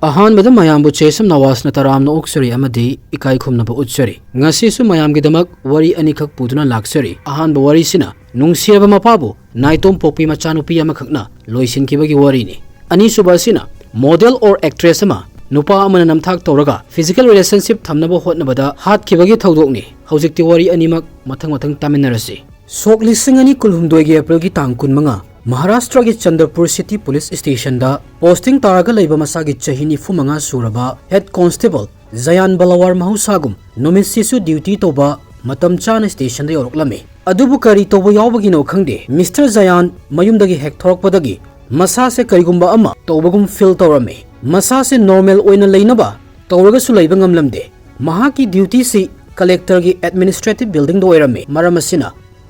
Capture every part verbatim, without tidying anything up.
ꯑꯍꯥꯟꯕꯗ ꯃꯌꯥꯝꯕꯨ ꯆꯦꯁꯝ ꯅꯋꯥꯖꯅ ꯇꯔꯥꯝꯅ ꯑꯣꯛꯆꯔꯤ ꯑꯃꯗꯤ ꯏꯀꯥꯏ ꯈꯨꯝꯅꯕ ꯎꯠꯆꯔꯤ꯫ ꯉꯁꯤꯁꯨ ꯃꯌꯥꯝꯒꯤꯗꯃꯛ ꯋꯥꯔꯤ ꯑꯅꯤꯈꯛ ꯄꯨꯗꯨꯅ ꯂꯥꯛꯆꯔꯤ꯫ ꯑꯍꯥꯟꯕ ꯋꯥꯔꯤꯁꯤꯅ ꯅꯨꯡꯁꯤꯔꯕ ꯃꯄꯥꯕꯨ ꯅꯥꯏꯇꯣꯝ ꯄꯣꯛꯄꯤ ꯃꯆꯥꯅꯨꯄꯤ ꯑꯃꯈꯛꯅ ꯂꯣꯏꯁꯤꯟꯈꯤꯕꯒꯤ ꯋꯥꯔꯤꯅꯤ꯫ ꯑꯅꯤꯁꯨꯕ ꯑꯁꯤꯅ model or actress ꯑꯃ ꯅꯨꯄꯥ ꯑꯃꯅ ꯅꯝꯊꯥꯛ ꯇꯧꯔꯒ physical relationship ꯊꯝꯅꯕ ꯍꯣꯠꯅꯕꯗ ꯍꯥꯠꯈꯤꯕꯒꯤ ꯊꯧꯗꯣꯛꯅꯤ꯫ ꯍꯧꯖꯤꯛꯇꯤ ꯋꯥꯔꯤ ꯑꯅꯤꯃꯛ ꯃꯊꯪ ꯃꯊꯪ ꯇꯥꯃꯤꯟꯅꯔꯁꯤ꯫ ꯁꯣꯛ ꯂꯤꯁꯤꯡ ꯑꯅꯤ ꯀꯨꯟꯍꯨꯝꯗꯣꯏꯒꯤ ꯑꯦꯄ꯭ꯔꯤꯜꯒꯤ ꯇꯥꯡ ꯀꯨꯟꯃꯉꯥ, ꯃꯍꯥꯔꯥꯁꯇ꯭ꯔꯒꯤ ꯆꯟꯗ꯭ꯔꯄꯨꯔ ꯁꯤꯇꯤ ꯄꯨꯂꯤꯁ ꯁ꯭ꯇꯦꯁꯟꯗ ꯄꯣꯁꯇꯤꯡ ꯇꯥꯔꯒ ꯂꯩꯕ ꯃꯁꯥꯒꯤ ꯆꯍꯤ ꯅꯤꯐꯨ ꯃꯉꯥ ꯁꯨꯔꯕ ꯍꯦꯗ ꯀꯣꯟꯁꯇꯦꯕꯜ ꯖꯌꯥꯟ ꯕꯂꯋꯥꯔ ꯃꯍꯧꯁꯥꯒꯨꯝ ꯅꯨꯃꯤꯠꯁꯤꯁꯨ ꯗ꯭ꯌꯨꯇꯤ ꯇꯧꯕ ꯃꯇꯝ ꯆꯥꯅ ꯁ꯭ꯇꯦꯁꯟꯗ ꯌꯧꯔꯛꯂꯝꯃꯤ꯫ ꯑꯗꯨꯕꯨ ꯀꯔꯤ ꯇꯧꯕ ꯌꯥꯎꯕꯒꯤꯅꯣ ꯈꯪꯗꯦ, ꯃꯤꯁꯇꯔ ꯖꯌꯥꯟ ꯃꯌꯨꯝꯗꯒꯤ ꯍꯦꯛ ꯊꯣꯔꯛꯄꯗꯒꯤ ꯃꯁꯥꯁꯦ ꯀꯔꯤꯒꯨꯝꯕ ꯑꯃ ꯇꯧꯕꯒꯨꯝ ꯐꯤꯜ ꯇꯧꯔꯝꯃꯤ꯫ ꯃꯁꯥꯁꯦ ꯅꯣꯔꯃꯦꯜ ꯑꯣꯏꯅ ꯂꯩꯅꯕ ꯇꯧꯔꯒꯁꯨ ꯂꯩꯕ ꯉꯝꯂꯝꯗꯦ꯫ ꯃꯍꯥꯛꯀꯤ ꯗ꯭ꯌꯨꯇꯤꯁꯤ ꯀꯂꯦꯛꯇꯔꯒꯤ ꯑꯦꯗꯃꯤꯅꯤꯁꯇ꯭ꯔꯦꯇꯤꯚ ꯕꯤꯜꯗꯤꯡꯗ ꯑꯣꯏꯔꯝꯃꯤ꯫ ꯃꯔꯝ ꯑꯁꯤꯅ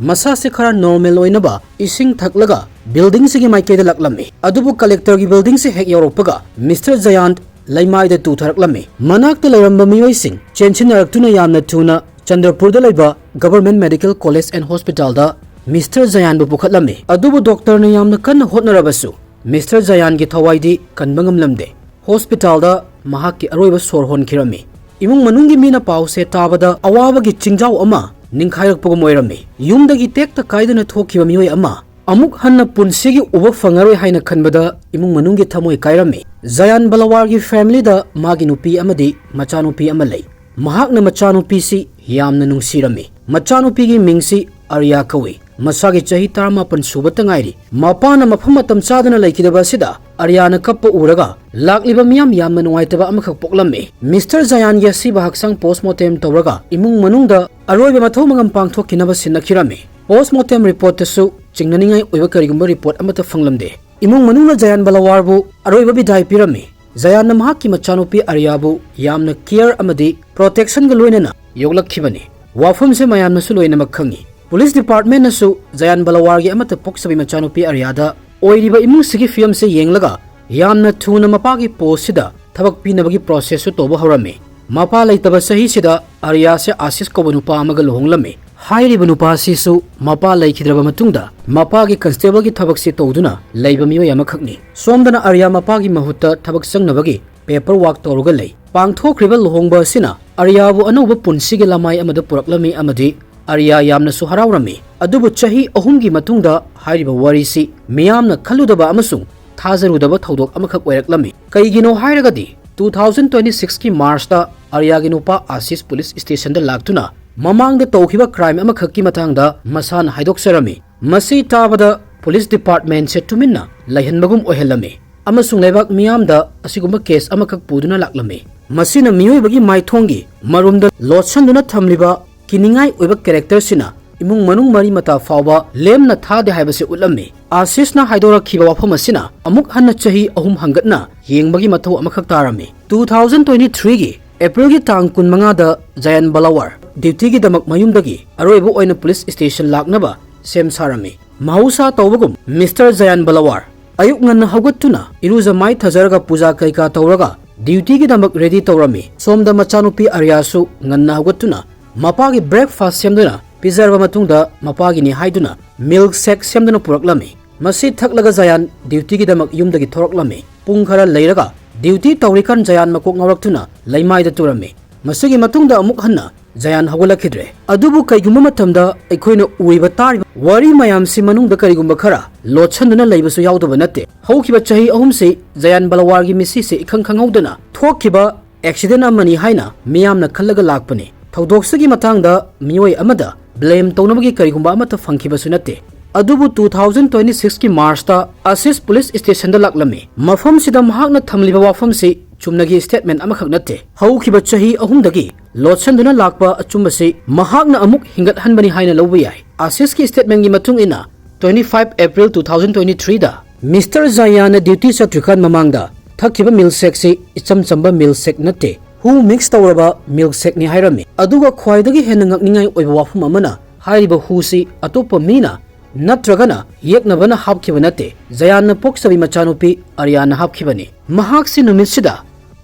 ꯃꯁꯥꯁꯦ ꯈꯔ ꯅꯣꯔꯃꯦꯜ ꯑꯣꯏꯅꯕ ꯏꯁꯤꯡ ꯊꯛꯂꯒ ꯕꯤꯜꯗꯤꯡꯁꯤꯒꯤ ꯃꯥꯏꯀꯩꯗ ꯂꯥꯛꯂꯝꯃꯤ꯫ ꯑꯗꯨꯕꯨ ꯀꯂꯦꯛꯇꯔꯒꯤ ꯕꯤꯜꯗꯤꯡꯁꯤ ꯍꯦꯛ ꯌꯧꯔꯛꯄꯒ ꯃꯤꯁꯇꯔ ꯖꯌꯥꯟ ꯂꯩꯃꯥꯏꯗ ꯇꯨꯊꯔꯛꯂꯝꯃꯤ꯫ ꯃꯅꯥꯛꯇ ꯂꯩꯔꯝꯕ ꯃꯤꯑꯣꯏꯁꯤꯡ ꯆꯦꯟꯁꯤꯟꯅꯔꯛꯇꯨꯅ ꯌꯥꯝꯅ ꯊꯨꯅ ꯆꯟꯗ꯭ꯔꯄꯨꯔꯗ ꯂꯩꯕ Government Medical College and Hospitalꯗ ꯃꯤꯁꯇꯔ ꯖꯌꯥꯟꯕꯨ ꯄꯨꯈꯠꯂꯝꯃꯤ꯫ ꯑꯗꯨꯕꯨ ꯗꯣꯛꯇꯔꯅ ꯌꯥꯝꯅ ꯀꯟꯅ ꯍꯣꯠꯅꯔꯕꯁꯨ ꯃꯤꯁꯇꯔ ꯖꯌꯥꯟꯒꯤ ꯊꯋꯥꯏꯗꯤ ꯀꯟꯕ ꯉꯝꯂꯝꯗꯦ꯫ ꯍꯣꯁꯄꯤꯇꯥꯜꯗ ꯃꯍꯥꯛꯀꯤ ꯑꯔꯣꯏꯕ ꯁꯣꯔ ꯍꯣꯟꯈꯤꯔꯝꯃꯤ꯫ ꯏꯃꯨꯡ ꯃꯅꯨꯡꯒꯤ ꯃꯤꯅ ꯄꯥꯎꯁꯦ ꯇꯥꯕꯗ ꯑꯋꯥꯕꯒꯤ ꯆꯤꯡꯖꯥꯎ ꯑꯃ ꯅꯤꯡꯈꯥꯏꯔꯛꯄꯒꯨꯝ ꯑꯣꯏꯔꯝꯃꯤ꯫ ꯌꯨꯝꯗꯒꯤ ꯇꯦꯛꯇ ꯀꯥꯏꯗꯅ ꯊꯣꯛꯈꯤꯕ ꯃꯤꯑꯣꯏ ꯑꯃ ꯑꯃꯨꯛ ꯍꯟꯅ ꯄꯨꯟꯁꯤꯒꯤ ꯎꯕ ꯐꯪꯉꯔꯣꯏ ꯍꯥꯏꯅ ꯈꯟꯕꯗ ꯏꯃꯨꯡ ꯃꯅꯨꯡꯒꯤ ꯊꯃꯣꯏ ꯀꯥꯏꯔꯝꯃꯤ꯫ ꯖꯌꯥꯟ ꯕꯂꯋꯥꯔꯒꯤ ꯐꯦꯃꯤꯂꯤꯗ ꯃꯥꯒꯤ ꯅꯨꯄꯤ ꯑꯃꯗꯤ ꯃꯆꯥꯅꯨꯄꯤ ꯑꯃ ꯂꯩ꯫ ꯃꯍꯥꯛꯅ ꯃꯆꯥꯅꯨꯄꯤꯁꯤ ꯌꯥꯝꯅ ꯅꯨꯡꯁꯤꯔꯝꯃꯤ꯫ ꯃꯆꯥꯅꯨꯄꯤꯒꯤ ꯃꯤꯡꯁꯤ ꯑꯔꯤꯌꯥ ꯀꯧꯏ꯫ ꯃꯁꯥꯒꯤ ꯆꯍꯤ ꯇꯔꯥꯃꯥꯄꯟ ꯁꯨꯕꯇ ꯉꯥꯏꯔꯤ꯫ ꯃꯄꯥꯅ ꯃꯐꯝ ꯃꯇꯝ ꯆꯥꯗꯅ ꯂꯩꯈꯤꯗꯕ ꯑꯁꯤꯗ ꯑꯔꯤꯌꯥꯅ ꯀꯞꯄ ꯎꯔꯒ ꯂꯥꯛꯂꯤꯕ ꯃꯤꯌꯥꯝ ꯌꯥꯝꯅ ꯅꯨꯡꯉꯥꯏꯇꯕ ꯑꯃꯈꯛ ꯄꯣꯛꯂꯝꯃꯤ꯫ ꯃꯤꯁꯇꯔ ꯖꯌꯥꯟꯒꯤ ꯑꯁꯤꯕ ꯍꯛꯆꯥꯡ ꯄꯣꯁꯃꯣꯔꯇꯦꯝ ꯇꯧꯔꯒ ꯏꯃꯨꯡ ꯃꯅꯨꯡꯗ ꯑꯔꯣꯏꯕ ꯃꯊꯧ ꯃꯉꯝ ꯄꯥꯡꯊꯣꯛꯈꯤꯅꯕ ꯁꯤꯟꯅꯈꯤꯔꯝꯃꯤ꯫ ꯄꯣꯁꯃꯣꯔꯇꯦꯝ ꯔꯤꯄꯣꯔꯠꯇꯁꯨ ꯆꯤꯡꯅꯅꯤꯡꯉꯥꯏ ꯑꯣꯏꯕ ꯀꯔꯤꯒꯨꯝꯕ ꯔꯤꯄꯣꯔꯠ ꯑꯃꯠꯇ ꯐꯪꯂꯝꯗꯦ꯫ ꯏꯃꯨꯡ ꯃꯅꯨꯡꯅ ꯖꯌꯥꯟ ꯕꯂꯋꯥꯔꯕꯨ ꯑꯔꯣꯏꯕ ꯕꯤꯗꯥꯏ ꯄꯤꯔꯝꯃꯤ꯫ ꯖꯌꯥꯟꯅ ꯃꯍꯥꯛꯀꯤ ꯃꯆꯥꯅꯨꯄꯤ ꯑꯔꯤꯌꯥꯕꯨ ꯌꯥꯝꯅ ꯀꯤꯌꯔ ꯑꯃꯗꯤ ꯄ꯭ꯔꯣꯇꯦꯛꯁꯟꯒ ꯂꯣꯏꯅꯅ ꯌꯣꯛꯂꯛꯈꯤꯕꯅꯤ꯫ ꯋꯥꯐꯝꯁꯦ ꯃꯌꯥꯝꯅꯁꯨ ꯂꯣꯏꯅꯃꯛ ꯈꯪꯉꯤ꯫ ꯄꯨꯂꯤꯁ ꯗꯤꯄꯥꯔꯠꯃꯦꯟꯅꯁꯨ ꯖꯌꯥꯟ ꯕꯂꯋꯥꯔꯒꯤ ꯑꯃꯠꯇ ꯄꯣꯛꯆꯕꯤ ꯃꯆꯥꯅꯨꯄꯤ ꯑꯔꯤꯌꯥꯗ ꯑꯣꯏꯔꯤꯕ ꯏꯃꯨꯡꯁꯤꯒꯤ ꯐꯤꯕꯝꯁꯦ ꯌꯦꯡꯂꯒ ꯌꯥꯝꯅ ꯊꯨꯅ ꯃꯄꯥꯒꯤ ꯄꯣꯁꯁꯤꯗ ꯊꯕꯛ ꯄꯤꯅꯕꯒꯤ ꯄ꯭ꯔꯣꯁꯦꯁꯁꯨ ꯇꯧꯕ ꯍꯧꯔꯝꯃꯤ꯫ ꯃꯄꯥ ꯂꯩꯇꯕ ꯆꯍꯤꯁꯤꯗ ꯑꯔꯤꯌꯥꯁꯦ ꯑꯥꯁꯤꯁ ꯀꯧꯕ ꯅꯨꯄꯥ ꯑꯃꯒ ꯂꯨꯍꯣꯡꯂꯝꯃꯤ꯫ ꯍꯥꯏꯔꯤꯕ ꯅꯨꯄꯥꯁꯤꯁꯨ ꯃꯄꯥ ꯂꯩꯈꯤꯗ꯭ꯔꯕ ꯃꯇꯨꯡꯗ ꯃꯄꯥꯒꯤ ꯀꯟꯁꯇꯦꯕꯜꯒꯤ ꯊꯕꯛꯁꯤ ꯇꯧꯗꯨꯅ ꯂꯩꯕ ꯃꯤꯑꯣꯏ ꯑꯃꯈꯛꯅꯤ꯫ ꯁꯣꯝꯗꯅ ꯑꯔꯤꯌꯥ ꯃꯄꯥꯒꯤ ꯃꯍꯨꯠꯇ ꯊꯕꯛ ꯆꯪꯅꯕꯒꯤ paper work ꯇꯧꯔꯒ ꯂꯩ꯫ ꯄꯥꯡꯊꯣꯛꯈ꯭ꯔꯤꯕ ꯂꯨꯍꯣꯡꯕ ꯑꯁꯤꯅ ꯑꯔꯤꯌꯥꯕꯨ ꯑꯅꯧꯕ ꯄꯨꯟꯁꯤꯒꯤ ꯂꯃꯥꯏ ꯑꯃꯗ ꯄꯨꯔꯛꯂꯝꯃꯤ ꯑꯃꯗꯤ ꯑꯔꯤꯌꯥ ꯌꯥꯝꯅꯁꯨ ꯍꯔꯥꯎꯔꯝꯃꯤ꯫ ꯑꯗꯨꯕꯨ ꯆꯍꯤ ꯑꯍꯨꯝꯒꯤ ꯃꯇꯨꯡꯗ ꯍꯥꯏꯔꯤꯕ ꯋꯥꯔꯤꯁꯤ ꯃꯤꯌꯥꯝꯅ ꯈꯜꯂꯨꯗꯕ ꯑꯃꯁꯨꯡ ꯊꯥꯖꯔꯨꯗꯕ ꯊꯧꯗꯣꯛ ꯑꯃꯈꯛ ꯑꯣꯏꯔꯛꯂꯝꯃꯤ꯫ ꯀꯩꯒꯤꯅꯣ ꯍꯥꯏꯔꯒꯗꯤ two thousand twenty six ꯀꯤ March ꯇ ꯑꯔꯤꯌꯥꯒꯤ ꯅꯨꯄꯥ ꯑꯥꯁꯤꯁ police station ꯗ ꯂꯥꯛꯇꯨꯅ ꯃꯃꯥꯡꯗ ꯇꯧꯈꯤꯕ crime ꯑꯃꯈꯛꯀꯤ ꯃꯇꯥꯡꯗ ꯃꯁꯥꯅ ꯍꯥꯏꯗꯣꯛꯆꯔꯝꯃꯤ꯫ ꯃꯁꯤ ꯇꯥꯕꯗ police department ꯁꯦ ꯇꯨꯃꯤꯟꯅ ꯂꯩꯍꯟꯕꯒꯨꯝ ꯑꯣꯏꯍꯜꯂꯝꯃꯤ ꯑꯃꯁꯨꯡ ꯂꯩꯕꯥꯛ ꯃꯤꯌꯥꯝꯗ ꯑꯁꯤꯒꯨꯝꯕ case ꯑꯃꯈꯛ ꯄꯨꯗꯨꯅ ꯂꯥꯛꯂꯝꯃꯤ꯫ ꯃꯁꯤꯅ ꯃꯤꯑꯣꯏꯕꯒꯤ ꯃꯥꯏꯊꯣꯡꯒꯤ ꯃꯔꯨꯝꯗ ꯂꯣꯠꯁꯤꯟꯗꯨꯅ ꯊꯝꯂꯤꯕ ꯀꯤꯅꯤꯡꯉꯥꯏ ꯑꯣꯏꯕ character ꯁꯤꯅ ꯏꯃꯨꯡ ꯃꯅꯨꯡ ꯃꯔꯤ ꯃꯇꯥ ꯐꯥꯎꯕ ꯂꯦꯝꯅ ꯊꯥꯗꯦ ꯍꯥꯏꯕꯁꯤ ꯎꯠꯂꯝꯃꯤ꯫ ꯑꯥꯁꯤꯁꯅ ꯍꯥꯏꯗꯣꯔꯛꯈꯤꯕ ꯋꯥꯐꯝ ꯑꯁꯤꯅ ꯑꯃꯨꯛ ꯍꯟꯅ ꯆꯍꯤ ꯑꯍꯨꯝ ꯍꯟꯒꯠꯅ ꯌꯦꯡꯕꯒꯤ ꯃꯊꯧ ꯑꯃꯈꯛ ꯇꯥꯔꯝꯃꯤ꯫ Two thousand twenty three ꯒꯤ April ꯒꯤ ꯇꯥꯡ ꯀꯨꯟꯃꯉꯥꯗ ꯖꯌꯥꯟ ꯕꯂꯋꯥꯔ duty ꯒꯤꯗꯃꯛ ꯃꯌꯨꯝꯗꯒꯤ ꯑꯔꯣꯏꯕ ꯑꯣꯏꯅ police station ꯂꯥꯛꯅꯕ ꯁꯦꯝ ꯁꯥꯔꯝꯃꯤ꯫ ꯃꯍꯧꯁꯥ ꯇꯧꯕꯒꯨꯝ Mister ꯖꯌꯥꯟ ꯕꯂꯋꯥꯔ ꯑꯌꯨꯛ ꯉꯟꯅ ꯍꯧꯒꯠꯇꯨꯅ ꯏꯔꯨꯖ ꯃꯥꯏ ꯊꯖꯔꯒ ꯄꯨꯖꯥ ꯀꯩꯀꯥ ꯇꯧꯔꯒ duty ꯒꯤꯗꯃꯛ ready ꯇꯧꯔꯝꯃꯤ꯫ ꯁꯣꯝꯗ ꯃꯆꯥꯅꯨꯄꯤ ꯑꯔꯤꯌꯥꯁꯨ ꯉꯟꯅ ꯍꯧꯒꯠꯇꯨꯅ ꯃꯄꯥꯒꯤ breakfast ꯁꯦꯝꯗꯨꯅ ꯄꯤꯖꯔꯕ ꯃꯇꯨꯡꯗ ꯃꯄꯥꯒꯤꯅꯤ ꯍꯥꯏꯗꯨꯅ milk shake ꯁꯦꯝꯗꯨꯅ ꯄꯨꯔꯛꯂꯝꯃꯤ꯫ ꯃꯁꯤ ꯊꯛꯂꯒ ꯖꯌꯥꯟ duty ꯒꯤꯗꯃꯛ ꯌꯨꯝꯗꯒꯤ ꯊꯣꯔꯛꯂꯝꯃꯤ꯫ ꯄꯨꯡ ꯈꯔ ꯂꯩꯔꯒ duty ꯇꯧꯔꯤꯀꯥꯟ ꯖꯌꯥꯟ ꯃꯀꯣꯛ ꯉꯥꯎꯔꯛꯇꯨꯅ ꯂꯩꯃꯥꯏꯗ ꯇꯨꯔꯝꯃꯤ꯫ ꯃꯁꯤꯒꯤ ꯃꯇꯨꯡꯗ ꯑꯃꯨꯛ ꯍꯟꯅ ꯖꯌꯥꯟ ꯍꯧꯒꯠꯂꯛꯈꯤꯗ꯭ꯔꯦ꯫ ꯑꯗꯨꯕꯨ ꯀꯩꯒꯨꯝꯕ ꯃꯇꯝꯗ ꯑꯩꯈꯣꯏꯅ ꯎꯔꯤꯕ ꯇꯥꯔꯤꯕ ꯋꯥꯔꯤ ꯃꯌꯥꯝꯁꯤ ꯃꯅꯨꯡꯗ ꯀꯔꯤꯒꯨꯝꯕ ꯈꯔ ꯂꯣꯠꯁꯤꯟꯗꯨꯅ ꯂꯩꯕꯁꯨ ꯌꯥꯎꯗꯕ ꯅꯠꯇꯦ꯫ ꯍꯧꯈꯤꯕ ꯆꯍꯤ ꯑꯍꯨꯝꯁꯤ ꯖꯌꯥꯟ ꯕꯂꯋꯥꯔꯒꯤ ꯃꯤꯁꯤꯁꯤ ꯏꯈꯪ ꯈꯪꯍꯧꯗꯅ ꯊꯣꯛꯈꯤꯕ accident ꯑꯃꯅꯤ ꯍꯥꯏꯅ ꯃꯤꯌꯥꯝꯅ ꯈꯜꯂꯒ ꯂꯥꯛꯄꯅꯤ꯫ ꯊꯧꯗꯣꯛꯁꯤꯒꯤ ꯃꯇꯥꯡꯗ ꯃꯤꯑꯣꯏ ꯑꯃꯗ blame ꯇꯧꯅꯕꯒꯤ ꯀꯔꯤꯒꯨꯝꯕ ꯑꯃꯠꯇ ꯐꯪꯈꯤꯕꯁꯨ ꯅꯠꯇꯦ꯫ ꯑꯗꯨꯕꯨ two thousand twenty six ꯀꯤ March ꯇ ꯑꯥꯁꯤꯁ police station ꯗ ꯂꯥꯛꯂꯝꯃꯤ꯫ ꯃꯐꯝꯁꯤꯗ ꯃꯍꯥꯛꯅ ꯊꯝꯂꯤꯕ ꯋꯥꯐꯝꯁꯤ ꯆꯨꯝꯅꯒꯤ statement ꯑꯃꯈꯛ ꯅꯠꯇꯦ꯫ ꯍꯧꯈꯤꯕ ꯆꯍꯤ ꯑꯍꯨꯝꯗꯒꯤ ꯂꯣꯠꯁꯤꯟꯗꯨꯅ ꯂꯥꯛꯄ ꯑꯆꯨꯝꯕꯁꯤ ꯃꯍꯥꯛꯅ ꯑꯃꯨꯛ ꯍꯤꯡꯒꯠꯍꯟꯕꯅꯤ ꯍꯥꯏꯅ ꯂꯧꯕ ꯌꯥꯏ꯫ ꯑꯥꯁꯤꯁꯀꯤ statement ꯀꯤ ꯃꯇꯨꯡ ꯏꯟꯅ, twenty five April two thousand twenty three ꯗ Mister ꯖꯌꯥꯟꯅ duty ꯆꯠꯇ꯭ꯔꯤꯀꯥꯟ ꯃꯃꯥꯡꯗ ꯊꯛꯈꯤꯕ milk shake ꯁꯤ ꯏꯆꯝ ꯆꯝꯕ milk shake ꯅꯠꯇꯦ, ꯍꯨ mix ꯇꯧꯔꯕ milk shake ꯅꯤ ꯍꯥꯏꯔꯝꯃꯤ꯫ ꯑꯗꯨꯒ ꯈ꯭ꯋꯥꯏꯗꯒꯤ ꯍꯦꯟꯅ ꯉꯛꯅꯤꯡꯉꯥꯏ ꯑꯣꯏꯕ ꯋꯥꯐꯝ ꯑꯃꯅ, ꯍꯥꯏꯔꯤꯕ ꯍꯨꯁꯤ ꯑꯇꯣꯞꯄ ꯃꯤꯅ ꯅꯠꯇ꯭ꯔꯒꯅ ꯌꯦꯛꯅꯕꯅ ꯍꯥꯞꯈꯤꯕ ꯅꯠꯇꯦ, ꯖꯌꯥꯟꯅ ꯄꯣꯛꯆꯕꯤ ꯃꯆꯥꯅꯨꯄꯤ ꯑꯔꯤꯌꯥꯅ ꯍꯥꯞꯈꯤꯕꯅꯤ꯫ ꯃꯍꯥꯛꯁꯤ ꯅꯨꯃꯤꯠꯁꯤꯗ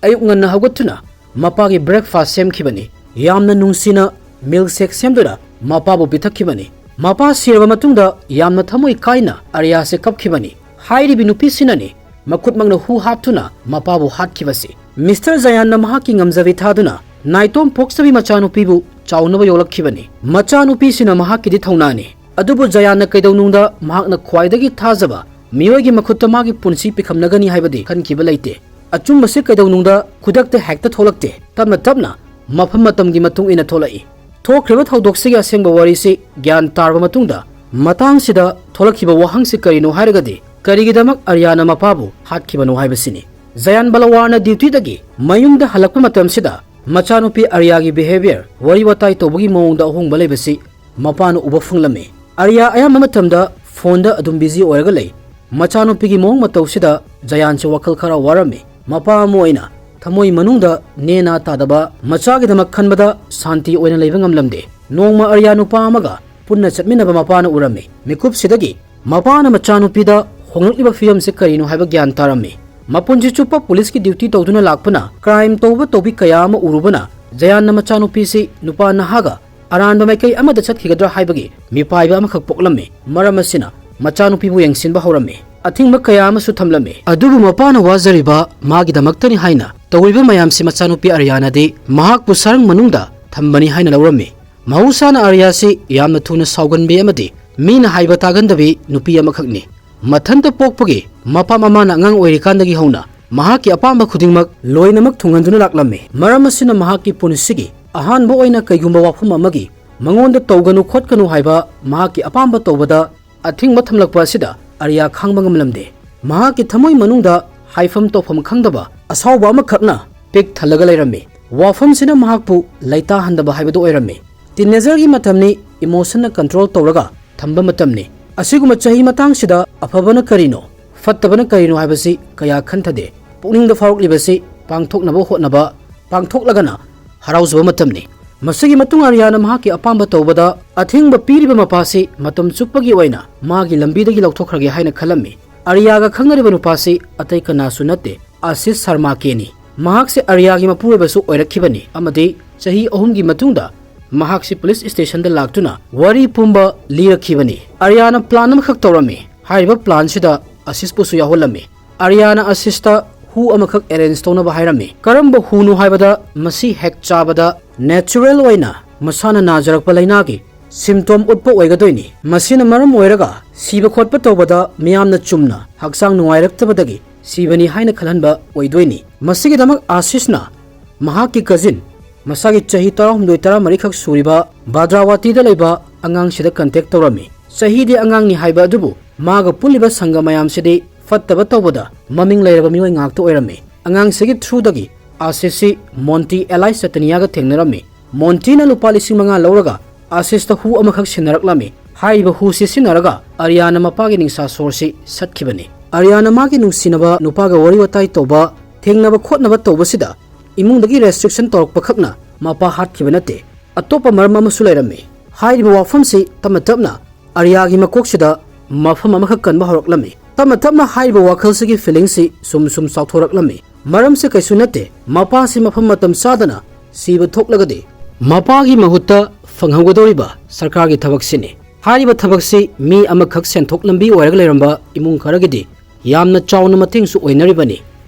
ꯑꯌꯨꯛ ꯉꯟꯅ ꯍꯧꯒꯠꯇꯨꯅ ꯃꯄꯥꯒꯤ breakfast ꯁꯦꯝꯈꯤꯕꯅꯤ꯫ ꯌꯥꯝꯅ ꯅꯨꯡꯁꯤꯅ milk shake ꯁꯦꯝꯗꯨꯅ ꯃꯄꯥꯕꯨ ꯄꯤꯊꯛꯈꯤꯕꯅꯤ꯫ ꯃꯄꯥ ꯁꯤꯔꯕ ꯃꯇꯨꯡꯗ ꯌꯥꯝꯅ ꯊꯃꯣꯏ ꯀꯥꯏꯅ ꯑꯔꯤꯌꯥꯁꯦ ꯀꯞꯈꯤꯕꯅꯤ꯫ ꯍꯥꯏꯔꯤꯕꯤ ꯅꯨꯄꯤꯁꯤꯅꯅꯤ ꯃꯈꯨꯠꯃꯛꯅ ꯍꯨ ꯍꯥꯞꯇꯨꯅ ꯃꯄꯥꯕꯨ ꯍꯥꯠꯈꯤꯕꯁꯤ꯫ ꯃꯤꯁꯇꯔ ꯖꯌꯥꯟꯅ ꯃꯍꯥꯛꯀꯤ ꯉꯝꯖꯕꯤ ꯊꯥꯗꯨꯅ ꯅꯥꯏꯇꯣꯝ ꯄꯣꯛꯆꯕꯤ ꯃꯆꯥꯅꯨꯄꯤꯕꯨ ꯆꯥꯎꯅꯕ ꯌꯣꯛꯂꯛꯈꯤꯕꯅꯤ꯫ ꯃꯆꯥꯅꯨꯄꯤꯁꯤꯅ ꯃꯍꯥꯛꯀꯤꯗꯤ ꯊꯧꯅꯥꯅꯤ, ꯑꯗꯨꯕꯨ ꯖꯌꯥꯟꯅ ꯀꯩꯗꯧꯅꯨꯡꯗ ꯃꯍꯥꯛꯅ ꯈ꯭ꯋꯥꯏꯗꯒꯤ ꯊꯥꯖꯕ ꯃꯤꯑꯣꯏꯒꯤ ꯃꯈꯨꯠꯇ ꯃꯥꯒꯤ ꯄꯨꯟꯁꯤ ꯄꯤꯈꯝꯅꯒꯅꯤ ꯍꯥꯏꯕꯗꯤ ꯈꯟꯈꯤꯕ ꯂꯩꯇꯦ꯫ ꯑꯆꯨꯝꯕꯁꯤ ꯀꯩꯗꯧꯅꯨꯡꯗ ꯈꯨꯗꯛꯇ ꯍꯦꯛꯇ ꯊꯣꯛꯂꯛꯇꯦ꯫ ꯇꯞꯅ ꯇꯞꯅ ꯃꯐꯝ ꯃꯇꯝꯒꯤ ꯃꯇꯨꯡ ꯏꯟꯅ ꯊꯣꯛꯂꯛꯏ꯫ ꯊꯣꯛꯈ꯭ꯔꯤꯕ ꯊꯧꯗꯣꯛꯁꯤꯒꯤ ꯑꯁꯦꯡꯕ ꯋꯥꯔꯤꯁꯤ ꯒ꯭ꯌꯥꯟ ꯇꯥꯔꯕ ꯃꯇꯨꯡꯗ, ꯃꯇꯥꯡꯁꯤꯗ ꯊꯣꯛꯂꯛꯈꯤꯕ ꯋꯥꯍꯪꯁꯤ ꯀꯔꯤꯅꯣ ꯍꯥꯏꯔꯒꯗꯤ, ꯀꯔꯤꯒꯤꯗꯃꯛ ꯑꯔꯤꯌꯥꯅ ꯃꯄꯥꯕꯨ ꯍꯥꯠꯈꯤꯕꯅꯣ ꯍꯥꯏꯕꯁꯤꯅꯤ꯫ ꯖꯌꯥꯟ ꯕꯂꯋꯥꯔꯅ ꯗ꯭ꯌꯨꯇꯤꯗꯒꯤ ꯃꯌꯨꯝꯗ ꯍꯜꯂꯛꯄ ꯃꯇꯝꯁꯤꯗ ꯃꯆꯥꯅꯨꯄꯤ ꯑꯔꯤꯌꯥꯒꯤ ꯕꯤꯍꯦꯕꯤꯌꯔ, ꯋꯥꯔꯤ ꯋꯥꯇꯥꯏ ꯇꯧꯕꯒꯤ ꯃꯑꯣꯡꯗ ꯑꯍꯣꯡꯕ ꯂꯩꯕꯁꯤ ꯃꯄꯥꯅ ꯎꯕ ꯐꯪꯂꯝꯃꯤ꯫ ꯑꯔꯤꯌꯥ ꯑꯌꯥꯝꯕ ꯃꯇꯝꯗ ꯐꯣꯟꯗ ꯑꯗꯨꯝ ꯕꯤꯖꯤ ꯑꯣꯏꯔꯒ ꯂꯩ꯫ ꯃꯆꯥꯅꯨꯄꯤꯒꯤ ꯃꯑꯣꯡ ꯃꯇꯧꯁꯤꯗ ꯖꯌꯥꯟꯁꯨ ꯋꯥꯈꯜ ꯈꯔ ꯋꯥꯔꯝꯃꯤ꯫ ꯃꯄꯥ ꯑꯃ ꯑꯣꯏꯅ ꯊꯃꯣꯏ ꯃꯅꯨꯡꯗ ꯅꯦꯅꯥ ꯇꯥꯗꯕ ꯃꯆꯥꯒꯤꯗꯃꯛ ꯈꯟꯕꯗ ꯁꯥꯟꯇꯤ ꯑꯣꯏꯅ ꯂꯩꯕ ꯉꯝꯂꯝꯗꯦ꯫ ꯅꯣꯡꯃ ꯑꯔꯤꯌꯥ ꯅꯨꯄꯥ ꯑꯃꯒ ꯄꯨꯟꯅ ꯆꯠꯃꯤꯟꯅꯕ ꯃꯄꯥꯅ ꯎꯔꯝꯃꯤ꯫ ꯃꯤꯀꯨꯞꯁꯤꯗꯒꯤ ꯃꯄꯥꯅ ꯃꯆꯥꯅꯨꯄꯤꯗ ꯍꯣꯡꯂꯛꯂꯤꯕ ꯐꯤꯕꯝꯁꯤ ꯀꯔꯤꯅꯣ ꯍꯥꯏꯕ ꯒ꯭ꯌꯥꯟ ꯇꯥꯔꯝꯃꯤ꯫ ꯃꯄꯨꯟꯁꯤ ꯆꯨꯞꯄ ꯄꯨꯂꯤꯁꯀꯤ ꯗ꯭ꯌꯨꯇꯤ ꯇꯧꯗꯨꯅ ꯂꯥꯛꯄꯅ, ꯀ꯭ꯔꯥꯏꯝ ꯇꯧꯕ ꯇꯧꯕꯤ ꯀꯌꯥ ꯑꯃ ꯎꯔꯨꯕꯅ, ꯖꯌꯥꯟꯅ ꯃꯆꯥꯅꯨꯄꯤꯁꯤ ꯅꯨꯄꯥ ꯅꯍꯥꯒ ꯑꯔꯥꯟꯕ ꯃꯥꯏꯀꯩ ꯑꯃꯗ ꯆꯠꯈꯤꯒꯗ꯭ꯔꯥ ꯍꯥꯏꯕꯒꯤ ꯃꯤꯄꯥꯏꯕ ꯑꯃꯈꯛ ꯄꯣꯛꯂꯝꯃꯤ꯫ ꯃꯔꯝ ꯑꯁꯤꯅ ꯃꯆꯥꯅꯨꯄꯤꯕꯨ ꯌꯦꯡꯁꯤꯟꯕ ꯍꯧꯔꯝꯃꯤ꯫ ꯑꯊꯤꯡꯕ ꯀꯌꯥ ꯑꯃꯁꯨ ꯊꯝꯂꯝꯃꯤ꯫ ꯑꯗꯨꯕꯨ ꯃꯄꯥꯅ ꯋꯥꯖꯔꯤꯕ ꯃꯥꯒꯤꯗꯃꯛꯇꯅꯤ ꯍꯥꯏꯅ ꯇꯧꯔꯤꯕ ꯃꯌꯥꯝꯁꯤ ꯃꯆꯥꯅꯨꯄꯤ ꯑꯔꯤꯌꯥꯅꯗꯤ ꯃꯍꯥꯛꯄꯨ ꯁꯔꯪ ꯃꯅꯨꯡꯗ ꯊꯝꯕꯅꯤ ꯍꯥꯏꯅ ꯂꯧꯔꯝꯃꯤ꯫ ꯃꯍꯧꯁꯥꯅ ꯑꯔꯤꯌꯥꯁꯤ ꯌꯥꯝꯅ ꯊꯨꯅ ꯁꯥꯎꯒꯟꯕꯤ ꯑꯃꯗꯤ ꯃꯤꯅ ꯍꯥꯏꯕ ꯇꯥꯒꯟꯗꯕꯤ ꯅꯨꯄꯤ ꯑꯃꯈꯛꯅꯤ꯫ ꯃꯊꯟꯇ ꯄꯣꯛꯄꯒꯤ ꯃꯄꯥ ꯃꯃꯥꯅ ꯑꯉꯥꯡ ꯑꯣꯏꯔꯤꯀꯥꯟꯗꯒꯤ ꯍꯧꯅ ꯃꯍꯥꯛꯀꯤ ꯑꯄꯥꯝꯕ ꯈꯨꯗꯤꯡꯃꯛ ꯂꯣꯏꯅꯃꯛ ꯊꯨꯡꯍꯟꯗꯨꯅ ꯂꯥꯛꯂꯝꯃꯤ꯫ ꯃꯔꯝ ꯑꯁꯤꯅ ꯃꯍꯥꯛꯀꯤ ꯄꯨꯟꯁꯤꯒꯤ ꯑꯍꯥꯟꯕ ꯑꯣꯏꯅ ꯀꯩꯒꯨꯝꯕ ꯋꯥꯐꯝ ꯑꯃꯒꯤ ꯃꯉꯣꯟꯗ ꯇꯧꯒꯅꯨ ꯈꯣꯠꯀꯅꯨ ꯍꯥꯏꯕ ꯃꯍꯥꯛꯀꯤ ꯑꯄꯥꯝꯕ ꯇꯧꯕꯗ ꯑꯊꯤꯡꯕ ꯊꯝꯂꯛꯄ ꯑꯁꯤꯗ ꯑꯔꯤꯌꯥ ꯈꯥꯡꯕ ꯉꯝꯂꯝꯗꯦ꯫ ꯃꯍꯥꯛꯀꯤ ꯊꯃꯣꯏ ꯃꯅꯨꯡꯗ ꯍꯥꯏꯐꯝ ꯇꯧꯐꯝ ꯈꯪꯗꯕ ꯑꯁꯥꯎꯕ ꯑꯃꯈꯛꯅ ꯄꯤꯛ ꯊꯜꯂꯒ ꯂꯩꯔꯝꯃꯤ꯫ ꯋꯥꯐꯝꯁꯤꯅ ꯃꯍꯥꯛꯄꯨ ꯂꯩꯇꯥꯍꯟꯗꯕ ꯍꯥꯏꯕꯗꯨ ꯑꯣꯏꯔꯝꯃꯤ꯫ ꯇꯤꯟꯅꯦꯖꯔꯒꯤ ꯃꯇꯝꯅꯤ, ꯏꯃꯣꯁꯟꯅ ꯀꯟꯇ꯭ꯔꯣꯜ ꯇꯧꯔꯒ ꯊꯝꯕ ꯃꯇꯝꯅꯤ꯫ ꯑꯁꯤꯒꯨꯝꯕ ꯆꯍꯤ ꯃꯇꯥꯡꯁꯤꯗ ꯑꯐꯕꯅ ꯀꯔꯤꯅꯣ, ꯐꯠꯇꯕꯅ ꯀꯔꯤꯅꯣ ꯍꯥꯏꯕꯁꯤ ꯀꯌꯥ ꯈꯟꯊꯗꯦ꯫ ꯄꯨꯛꯅꯤꯡꯗ ꯐꯥꯎꯔꯛꯂꯤꯕꯁꯤ ꯄꯥꯡꯊꯣꯛꯅꯕ ꯍꯣꯠꯅꯕ, ꯄꯥꯡꯊꯣꯛꯂꯒꯅ ꯍꯔꯥꯎꯖꯕ ꯃꯇꯝꯅꯤ꯫ ꯃꯁꯤꯒꯤ ꯃꯇꯨꯡ ꯑꯔꯤꯌꯥꯅ ꯃꯍꯥꯛꯀꯤ ꯑꯄꯥꯝꯕ ꯇꯧꯕꯗ ꯑꯊꯤꯡꯕ ꯄꯤꯔꯤꯕ ꯃꯄꯥꯁꯤ ꯃꯇꯝ ꯆꯨꯞꯄꯒꯤ ꯑꯣꯏꯅ ꯃꯥꯒꯤ ꯂꯝꯕꯤꯗꯒꯤ ꯂꯧꯊꯣꯛꯈ꯭ꯔꯒꯦ ꯍꯥꯏꯅ ꯈꯜꯂꯝꯃꯤ꯫ ꯑꯔꯤꯌꯥꯒ ꯈꯪꯅꯔꯤꯕ ꯅꯨꯄꯥꯁꯤ ꯑꯇꯩ ꯀꯅꯥꯁꯨ ꯅꯠꯇꯦ, ꯑꯥꯁꯤꯁ ꯁꯔꯃꯥ ꯀꯦꯅꯤ꯫ ꯃꯍꯥꯛꯁꯦ ꯑꯔꯤꯌꯥꯒꯤ ꯃꯄꯨꯔꯣꯏꯕꯁꯨ ꯑꯣꯏꯔꯛꯈꯤꯕꯅꯤ ꯑꯃꯗꯤ ꯆꯍꯤ ꯑꯍꯨꯝꯒꯤ ꯃꯇꯨꯡꯗ ꯃꯍꯥꯛꯁꯤ ꯄꯨꯂꯤꯁ ꯁ꯭ꯇꯦꯁꯟꯗ ꯂꯥꯛꯇꯨꯅ ꯋꯥꯔꯤ ꯄꯨꯝꯕ ꯂꯤꯔꯛꯈꯤꯕꯅꯤ꯫ ꯑꯔꯤꯌꯥꯅ ꯄ꯭ꯂꯥꯟ ꯑꯃꯈꯛ ꯇꯧꯔꯝꯃꯤ꯫ ꯍꯥꯏꯔꯤꯕ ꯄ꯭ꯂꯥꯟꯁꯤꯗ ꯑꯥꯁꯤꯁꯄꯨꯁꯨ ꯌꯥꯎꯍꯜꯂꯝꯃꯤ꯫ ꯑꯥꯔꯤꯌꯥꯅ ꯑꯥꯁꯤꯁꯇ ꯍꯨ ꯑꯃꯈꯛ ꯑꯦꯔꯦꯟꯖ ꯇꯧꯅꯕ ꯍꯥꯏꯔꯝꯃꯤ꯫ ꯀꯔꯝꯕ ꯍꯨꯅꯣ ꯍꯥꯏꯕꯗ, ꯃꯁꯤ ꯍꯦꯛ ꯆꯥꯕꯗ ꯅꯦꯆꯔꯦꯜ ꯑꯣꯏꯅ ꯃꯁꯥꯅ ꯅꯥꯖꯔꯛꯄ ꯂꯥꯏꯅꯥꯒꯤ ꯁꯤꯝꯇꯣꯝ ꯎꯠꯄ ꯑꯣꯏꯒꯗꯣꯏꯅꯤ꯫ ꯃꯁꯤꯅ ꯃꯔꯝ ꯑꯣꯏꯔꯒ ꯁꯤꯕ ꯈꯣꯠꯄ ꯇꯧꯕꯗ ꯃꯤꯌꯥꯝꯅ ꯆꯨꯝꯅ ꯍꯛꯆꯥꯡ ꯅꯨꯡꯉꯥꯏꯔꯛꯇꯕꯗꯒꯤ ꯁꯤꯕꯅꯤ ꯍꯥꯏꯅ ꯈꯜꯍꯟꯕ ꯑꯣꯏꯗꯣꯏꯅꯤ꯫ ꯃꯁꯤꯒꯤꯗꯃꯛ ꯑꯥꯁꯤꯁꯅ ꯃꯍꯥꯛꯀꯤ ꯀꯖꯤꯟ, ꯃꯁꯥꯒꯤ ꯆꯍꯤ ꯇꯔꯥꯍꯨꯝꯗꯣꯏ ꯇꯔꯥꯃꯔꯤꯈꯛ ꯁꯨꯔꯤꯕ ꯚꯗ꯭ꯔꯥꯋꯥꯇꯤꯗ ꯂꯩꯕ ꯑꯉꯥꯡꯁꯤꯗ ꯀꯟꯇꯦꯛ ꯇꯧꯔꯝꯃꯤ꯫ ꯆꯍꯤꯗꯤ ꯑꯉꯥꯡꯅꯤ ꯍꯥꯏꯕ ꯑꯗꯨꯕꯨ ꯃꯥꯒ ꯄꯨꯜꯂꯤꯕ ꯁꯪꯒ ꯃꯌꯥꯝꯁꯤꯗꯤ ꯐꯠꯇꯕ ꯇꯧꯕꯗ ꯃꯃꯤꯡ ꯂꯩꯔꯕ ꯃꯤꯑꯣꯏ ꯉꯥꯛꯇ ꯑꯣꯏꯔꯝꯃꯤ꯫ ꯑꯉꯥꯡꯁꯤꯒꯤ ꯊ꯭ꯔꯨꯗꯒꯤ ꯑꯥꯁꯤꯁꯁꯤ ꯃꯣꯟꯇꯤ ꯑꯦꯂꯥꯏꯁ ꯆꯇꯅꯤꯌꯥꯒ ꯊꯦꯡꯅꯔꯝꯃꯤ꯫ ꯃꯣꯟꯇꯤꯅ ꯂꯨꯄꯥ ꯂꯤꯁꯤꯡ ꯃꯉꯥ ꯂꯧꯔꯒ ꯑꯥꯁꯤꯁꯇ ꯍꯨ ꯑꯃꯈꯛ ꯁꯤꯟꯅꯔꯛꯂꯝꯃꯤ꯫ ꯍꯥꯏꯔꯤꯕ ꯍꯨꯁꯤ ꯁꯤꯖꯤꯟꯅꯔꯒ ꯑꯔꯤꯌꯥꯅ ꯃꯄꯥꯒꯤ ꯅꯤꯡꯁꯥ ꯁꯣꯔꯁꯤ ꯁꯠꯈꯤꯕꯅꯤ꯫ ꯑꯔꯤꯌꯥꯅ ꯃꯥꯒꯤ ꯅꯨꯡꯁꯤꯅꯕ ꯅꯨꯄꯥꯒ ꯋꯥꯔꯤ ꯋꯥꯇꯥꯏ ꯇꯧꯕ, ꯊꯦꯡꯅꯕ ꯈꯣꯠꯅꯕ ꯇꯧꯕꯁꯤꯗ ꯏꯃꯨꯡꯗꯒꯤ ꯔꯦꯁꯇ꯭ꯔꯤꯛꯁꯟ ꯇꯧꯔꯛꯄꯈꯛꯅ ꯃꯄꯥ ꯍꯥꯠꯈꯤꯕ ꯅꯠꯇꯦ꯫ ꯑꯇꯣꯞꯄ ꯃꯔꯝ ꯑꯃꯁꯨ ꯂꯩꯔꯝꯃꯤ꯫ ꯍꯥꯏꯔꯤꯕ ꯋꯥꯐꯝꯁꯤ ꯇꯞꯅ ꯇꯞꯅ ꯑꯔꯤꯌꯥꯒꯤ ꯃꯀꯣꯛꯁꯤꯗ ꯃꯐꯝ ꯑꯃꯈꯛ ꯀꯟꯕ ꯍꯧꯔꯛꯂꯝꯃꯤ꯫ ꯇꯞꯅ ꯇꯞꯅ ꯍꯥꯏꯔꯤꯕ ꯋꯥꯈꯜꯁꯤꯒꯤ ꯐꯤꯂꯤꯡꯁꯤ ꯁꯨꯝ ꯁꯨꯝ ꯆꯥꯎꯊꯣꯔꯛꯂꯝꯃꯤ꯫ ꯃꯔꯝꯁꯦ ꯀꯩꯁꯨ ꯅꯠꯇꯦ, ꯃꯄꯥꯁꯤ ꯃꯐꯝ ꯃꯇꯝ ꯆꯥꯗꯅ ꯁꯤꯕ ꯊꯣꯛꯂꯒꯗꯤ ꯃꯄꯥꯒꯤ ꯃꯍꯨꯠꯇ ꯐꯪꯍꯧꯒꯗꯧꯔꯤꯕ ꯁꯔꯀꯥꯔꯒꯤ ꯊꯕꯛꯁꯤꯅꯤ꯫ ꯍꯥꯏꯔꯤꯕ ꯊꯕꯛꯁꯤ ꯃꯤ ꯑꯃꯈꯛ ꯁꯦꯟꯊꯣꯛ ꯂꯝꯕꯤ ꯑꯣꯏꯔꯒ ꯂꯩꯔꯝꯕ ꯏꯃꯨꯡ ꯈꯔꯒꯤꯗꯤ ꯌꯥꯝꯅ ꯆꯥꯎꯅ ꯃꯇꯦꯡꯁꯨ ꯑꯣꯏꯅꯔꯤꯕꯅꯤ꯫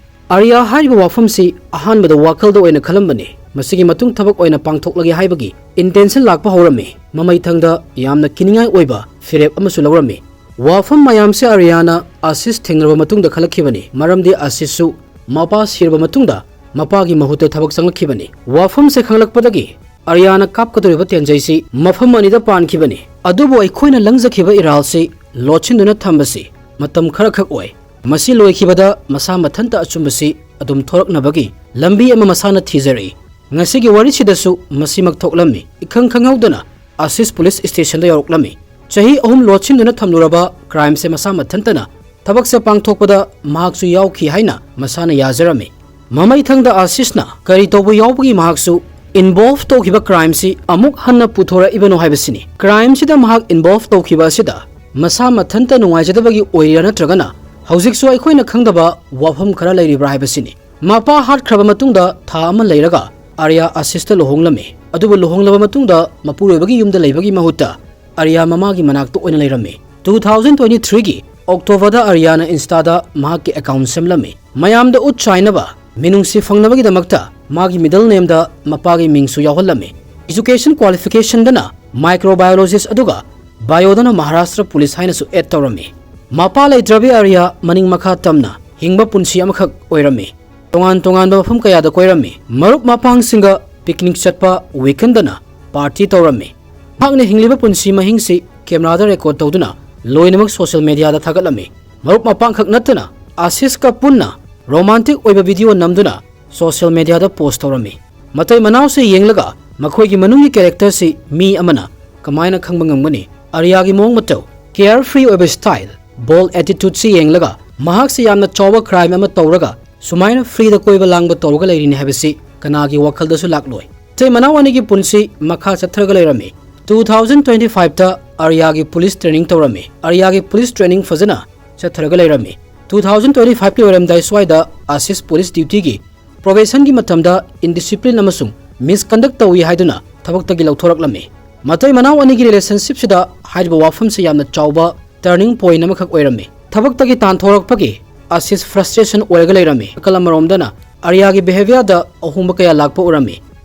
ꯑꯥꯔꯤꯌꯥ ꯍꯥꯏꯔꯤꯕ ꯋꯥꯐꯝꯁꯤ ꯑꯍꯥꯟꯕꯗ ꯋꯥꯈꯜꯗ ꯑꯣꯏꯅ ꯈꯜꯂꯝꯕꯅꯤ꯫ ꯃꯁꯤꯒꯤ ꯃꯇꯨꯡ ꯊꯕꯛ ꯑꯣꯏꯅ ꯄꯥꯡꯊꯣꯛꯂꯒꯦ ꯍꯥꯏꯕꯒꯤ ꯏꯟꯇꯦꯟꯁꯟ ꯂꯥꯛꯄ ꯍꯧꯔꯝꯃꯤ꯫ ꯃꯃꯩꯊꯪꯗ ꯌꯥꯝꯅ ꯀꯤꯅꯤꯡꯉꯥꯏ ꯑꯣꯏꯕ ꯐꯤꯔꯦꯞ ꯑꯃꯁꯨ ꯂꯧꯔꯝꯃꯤ꯫ ꯋꯥꯐꯝ ꯃꯌꯥꯝꯁꯦ ꯑꯥꯔꯤꯌꯥꯅ ꯑꯥꯁꯤꯁ ꯊꯦꯡꯅꯔꯕ ꯃꯇꯨꯡꯗ ꯈꯜꯂꯛꯈꯤꯕꯅꯤ, ꯃꯔꯝꯗꯤ ꯑꯥꯁꯤꯁꯁꯨ ꯃꯄꯥ ꯁꯤꯔꯕ ꯃꯇꯨꯡꯗ ꯃꯄꯥꯒꯤ ꯃꯍꯨꯠꯇ ꯊꯕꯛ ꯆꯪꯂꯛꯈꯤꯕꯅꯤ꯫ ꯋꯥꯐꯝꯁꯦ ꯈꯪꯂꯛꯄꯗꯒꯤ ꯑꯥꯔꯤꯌꯥꯅ ꯀꯥꯞꯀꯗꯧꯔꯤꯕ ꯇꯦꯟꯖꯩꯁꯤ ꯃꯐꯝ ꯑꯅꯤꯗ ꯄꯥꯟꯈꯤꯕꯅꯤ꯫ ꯑꯗꯨꯕꯨ ꯑꯩꯈꯣꯏꯅ ꯂꯪꯖꯈꯤꯕ ꯏꯔꯥꯜꯁꯤ ꯂꯣꯠꯁꯤꯟꯗꯨꯅ ꯊꯝꯕꯁꯤ ꯃꯇꯝ ꯈꯔꯈꯛ ꯑꯣꯏ꯫ ꯃꯁꯤ ꯂꯣꯏꯈꯤꯕꯗ ꯃꯁꯥ ꯃꯊꯟꯇ ꯑꯆꯨꯝꯕꯁꯤ ꯑꯗꯨꯝ ꯊꯣꯔꯛꯅꯕꯒꯤ ꯂꯝꯕꯤ ꯑꯃ ꯃꯁꯥꯅ ꯊꯤꯖꯔꯛꯏ꯫ ꯉꯁꯤꯒꯤ ꯋꯥꯔꯤꯁꯤꯗꯁꯨ ꯃꯁꯤꯃꯛ ꯊꯣꯛꯂꯝꯃꯤ꯫ ꯏꯈꯪ ꯈꯪꯍꯧꯗꯅ ꯑꯥꯁꯤꯁ ꯄꯨꯂꯤꯁ ꯁ꯭ꯇꯦꯁꯟꯗ ꯌꯧꯔꯛꯂꯝꯃꯤ꯫ ꯆꯍꯤ ꯑꯍꯨꯝ ꯂꯣꯠꯁꯤꯟꯗꯨꯅ ꯊꯝꯂꯨꯔꯕ ꯀ꯭ꯔꯥꯏꯝꯁꯦ ꯃꯁꯥ ꯃꯊꯟꯇꯅ ꯊꯕꯛꯁꯦ ꯄꯥꯡꯊꯣꯛꯄꯗ ꯃꯍꯥꯛꯁꯨ ꯌꯥꯎꯈꯤ ꯍꯥꯏꯅ ꯃꯁꯥꯅ ꯌꯥꯖꯔꯝꯃꯤ꯫ ꯃꯃꯩꯊꯪꯗ ꯑꯥꯁꯤꯁꯅ ꯀꯔꯤ ꯇꯧꯕ ꯌꯥꯎꯕꯒꯤ ꯃꯍꯥꯛꯁꯨ ꯏꯟꯚꯣꯜꯚ ꯇꯧꯈꯤꯕ ꯀ꯭ꯔꯥꯏꯝꯁꯤ ꯑꯃꯨꯛ ꯍꯟꯅ ꯄꯨꯊꯣꯔꯛꯏꯕꯅꯣ ꯍꯥꯏꯕꯁꯤꯅꯤ꯫ ꯀ꯭ꯔꯥꯏꯝꯁꯤꯗ ꯃꯍꯥꯛ ꯏꯟꯚꯣꯜꯚ ꯇꯧꯈꯤꯕ ꯑꯁꯤꯗ ꯃꯁꯥ ꯃꯊꯟꯇ ꯅꯨꯡꯉꯥꯏꯖꯗꯕꯒꯤ ꯑꯣꯏꯔꯤꯔꯥ ꯅꯠꯇ꯭ꯔꯒꯅ ꯍꯧꯖꯤꯛꯁꯨ ꯑꯩꯈꯣꯏꯅ ꯈꯪꯗꯕ ꯋꯥꯐꯝ ꯈꯔ ꯂꯩꯔꯤꯕ꯭ꯔꯥ ꯍꯥꯏꯕꯁꯤꯅꯤ꯫ ꯃꯄꯥ ꯍꯥꯠꯈ꯭ꯔꯕ ꯃꯇꯨꯡꯗ ꯊꯥ ꯑꯃ ꯂꯩꯔꯒ ꯑꯥꯔꯤꯌꯥ ꯑꯥꯁꯤꯁꯇ ꯂꯨꯍꯣꯡꯂꯝꯃꯤ꯫ ꯑꯗꯨꯕꯨ ꯂꯨꯍꯣꯡꯂꯕ ꯃꯇꯨꯡꯗ ꯃꯄꯨꯔꯣꯏꯕꯒꯤ ꯌꯨꯝꯗ ꯂꯩꯕꯒꯤ ꯃꯍꯨꯠꯇ ꯑꯥꯔꯤꯌꯥ ꯃꯃꯥꯒꯤ ꯃꯅꯥꯛꯇ ꯑꯣꯏꯅ ꯂꯩꯔꯝꯃꯤ꯫ ꯇꯨ ꯊꯥꯎꯖꯟ ꯇ꯭ꯋꯦꯟꯇꯤ ꯊ꯭ꯔꯤꯒꯤ ꯑꯣꯛꯇꯣꯕꯔꯗ ꯑꯥꯔꯌꯥꯅ ꯏꯟꯁꯇꯥꯗ ꯃꯍꯥꯛꯀꯤ ꯑꯦꯀꯥꯎꯟ ꯁꯦꯝꯂꯝꯃꯤ꯫ ꯃꯌꯥꯝꯗ ꯎꯠ ꯆꯥꯏꯅꯕ, ꯃꯤꯅꯨꯡꯁꯤ ꯐꯪꯅꯕꯒꯤꯗꯃꯛꯇ ꯃꯥꯒꯤ ꯃꯤꯗꯜ ꯅꯦꯝꯗ ꯃꯄꯥꯒꯤ ꯃꯤꯡꯁꯨ ꯌꯥꯎꯍꯜꯂꯝꯃꯤ꯫ ꯏꯖꯨꯀꯦꯁꯟ ꯀ꯭ꯋꯥꯂꯤꯐꯤꯀꯦꯁꯟꯗꯅ ꯃꯥꯏꯀ꯭ꯔꯣꯕꯥꯏꯑꯣꯂꯣꯖꯤꯁ ꯑꯗꯨꯒ ꯕꯥꯏꯑꯣꯗꯅ ꯃꯍꯥꯔꯥꯁꯇ꯭ꯔ ꯄꯨꯂꯤꯁ ꯍꯥꯏꯅꯁꯨ ꯑꯦꯗ ꯇꯧꯔꯝꯃꯤ꯫ ꯃꯄꯥ ꯂꯩꯇ꯭ꯔꯕꯤ ꯑꯥꯔꯌꯥ ꯃꯅꯤꯡ ꯃꯈꯥ ꯇꯝꯅ ꯍꯤꯡꯕ ꯄꯨꯟꯁꯤ ꯑꯃꯈꯛ ꯑꯣꯏꯔꯝꯃꯤ꯫ ꯇꯣꯉꯥꯟ ꯇꯣꯉꯥꯟꯕ ꯃꯐꯝ ꯀꯌꯥꯗ ꯀꯣꯏꯔꯝꯃꯤ꯫ ꯃꯔꯨꯞ ꯃꯄꯥꯡꯁꯤꯡꯒ ꯄꯤꯛꯅꯤꯛ ꯆꯠꯄ, ꯋꯤꯀꯦꯟꯗꯅ ꯄꯥꯔꯇꯤ ꯇꯧꯔꯝꯃꯤ꯫ ꯃꯍꯥꯛꯅ ꯍꯤꯡꯂꯤꯕ ꯄꯨꯟꯁꯤ ꯃꯍꯤꯡꯁꯤ ꯀꯦꯃꯦꯔꯥꯗ ꯔꯦꯀꯣꯔꯗ ꯇꯧꯗꯨꯅ ꯂꯣꯏꯅꯃꯛ ꯁꯣꯁꯤꯌꯦꯜ ꯃꯦꯗꯤꯌꯥꯗ ꯊꯥꯒꯠꯂꯝꯃꯤ꯫ ꯃꯔꯨꯞ ꯃꯄꯥꯡꯈꯛ ꯅꯠꯇꯅ ꯑꯥꯁꯤꯁꯀ ꯄꯨꯟꯅ ꯔꯣꯃꯥꯟꯇꯤꯛ ꯑꯣꯏꯕ ꯚꯤꯗꯤꯑꯣ ꯅꯝꯗꯨꯅ ꯁꯣꯁꯤꯌꯦꯜ ꯃꯦꯗꯤꯌꯥꯗ ꯄꯣꯁ ꯇꯧꯔꯝꯃꯤ꯫ ꯃꯇꯩ ꯃꯅꯥꯎꯁꯦ ꯌꯦꯡꯂꯒ ꯃꯈꯣꯏꯒꯤ ꯃꯅꯨꯡꯒꯤ ꯀꯦꯔꯦꯛꯇꯔꯁꯤ ꯃꯤ ꯑꯃꯅ ꯀꯃꯥꯏꯅ ꯈꯪꯕ ꯉꯝꯒꯅꯤ? ꯑꯥꯔꯌꯥꯒꯤ ꯃꯑꯣꯡ ꯃꯇꯧ, ꯀꯦꯌꯔ ꯐ꯭ꯔꯤ ꯑꯣꯏꯕ ꯁ꯭ꯇꯥꯏꯜ, ꯕꯣꯜ ꯑꯦꯇꯤꯇ꯭ꯌꯨꯗꯁꯤ ꯌꯦꯡꯂꯒ ꯃꯍꯥꯛꯁꯤ ꯌꯥꯝꯅ ꯆꯥꯎꯕ ꯀ꯭ꯔꯥꯏꯝ ꯑꯃ ꯇꯧꯔꯒ ꯁꯨꯃꯥꯏꯅ ꯐ꯭ꯔꯤꯗ ꯀꯣꯏꯕ ꯂꯥꯡꯕ ꯇꯧꯔꯒ ꯂꯩꯔꯤꯅꯤ ꯍꯥꯏꯕꯁꯤ ꯀꯅꯥꯒꯤ ꯋꯥꯈꯜꯗꯁꯨ ꯂꯥꯛꯂꯣꯏ꯫ ꯃꯇꯩ ꯃꯅꯥꯎ ꯑꯅꯤꯒꯤ ꯄꯨꯟꯁꯤ ꯃꯈꯥ ꯆꯠꯊꯔꯒ ꯂꯩꯔꯝꯃꯤ꯫ ꯇꯨ ꯊꯥꯎꯖꯟ ꯇ꯭ꯋꯦꯟꯇꯤ ꯐꯥꯏꯚꯇ ꯑꯥꯔꯌꯥꯒꯤ ꯄꯨꯂꯤꯁ ꯇ꯭ꯔꯦꯅꯤꯡ ꯇꯧꯔꯝꯃꯤ꯫ ꯑꯥꯔꯌꯥꯒꯤ ꯄꯨꯂꯤꯁ ꯇ꯭ꯔꯦꯅꯤꯡ ꯐꯖꯅ ꯆꯠꯊꯔꯒ ꯂꯩꯔꯝꯃꯤ꯫ ꯇꯨ ꯊꯥꯎꯖꯟ ꯇ꯭ꯋꯦꯟꯇꯤ ꯐꯥꯏꯚꯀꯤ ꯂꯣꯏꯔꯝꯗꯥꯏ ꯁ꯭ꯋꯥꯏꯗ ꯑꯥꯁꯤꯁ ꯄꯨꯂꯤꯁ ꯗ꯭ꯌꯨꯇꯤꯒꯤ ꯄ꯭ꯔꯣꯕꯦꯁꯟꯒꯤ ꯃꯇꯝꯗ ꯏꯟꯗꯤꯁꯤꯄ꯭ꯂꯤꯟ ꯑꯃꯁꯨꯡ ꯃꯤꯁꯀꯟꯗꯛ ꯇꯧꯏ ꯍꯥꯏꯗꯨꯅ ꯊꯕꯛꯇꯒꯤ ꯂꯧꯊꯣꯔꯛꯂꯝꯃꯤ꯫ ꯃꯇꯩ ꯃꯅꯥꯎ ꯑꯅꯤꯒꯤ ꯔꯤꯂꯦꯁꯟꯁꯤꯞꯁꯤꯗ ꯍꯥꯏꯔꯤꯕ ꯋꯥꯐꯝꯁꯤ ꯌꯥꯝꯅ ꯆꯥꯎꯕ ꯇꯔꯅꯤꯡ ꯄꯣꯏꯟ ꯑꯃꯈꯛ ꯑꯣꯏꯔꯝꯃꯤ꯫ ꯊꯕꯛꯇꯒꯤ ꯇꯥꯟꯊꯣꯔꯛꯄꯒꯤ ꯑꯥꯁꯤꯁ ꯐ꯭ꯔꯁꯇ꯭ꯔꯦꯁꯟ ꯑꯣꯏꯔꯒ ꯂꯩꯔꯝꯃꯤ꯫ ꯅꯥꯀꯜ ꯑꯃꯔꯣꯝꯗꯅ ꯑꯥꯔꯌꯥꯒꯤ ꯕꯤꯍꯦꯕꯤꯌꯔꯗ ꯑꯍꯣꯡꯕ ꯀꯌꯥ ꯂꯥꯛꯄ ꯎꯔꯝꯃꯤ꯫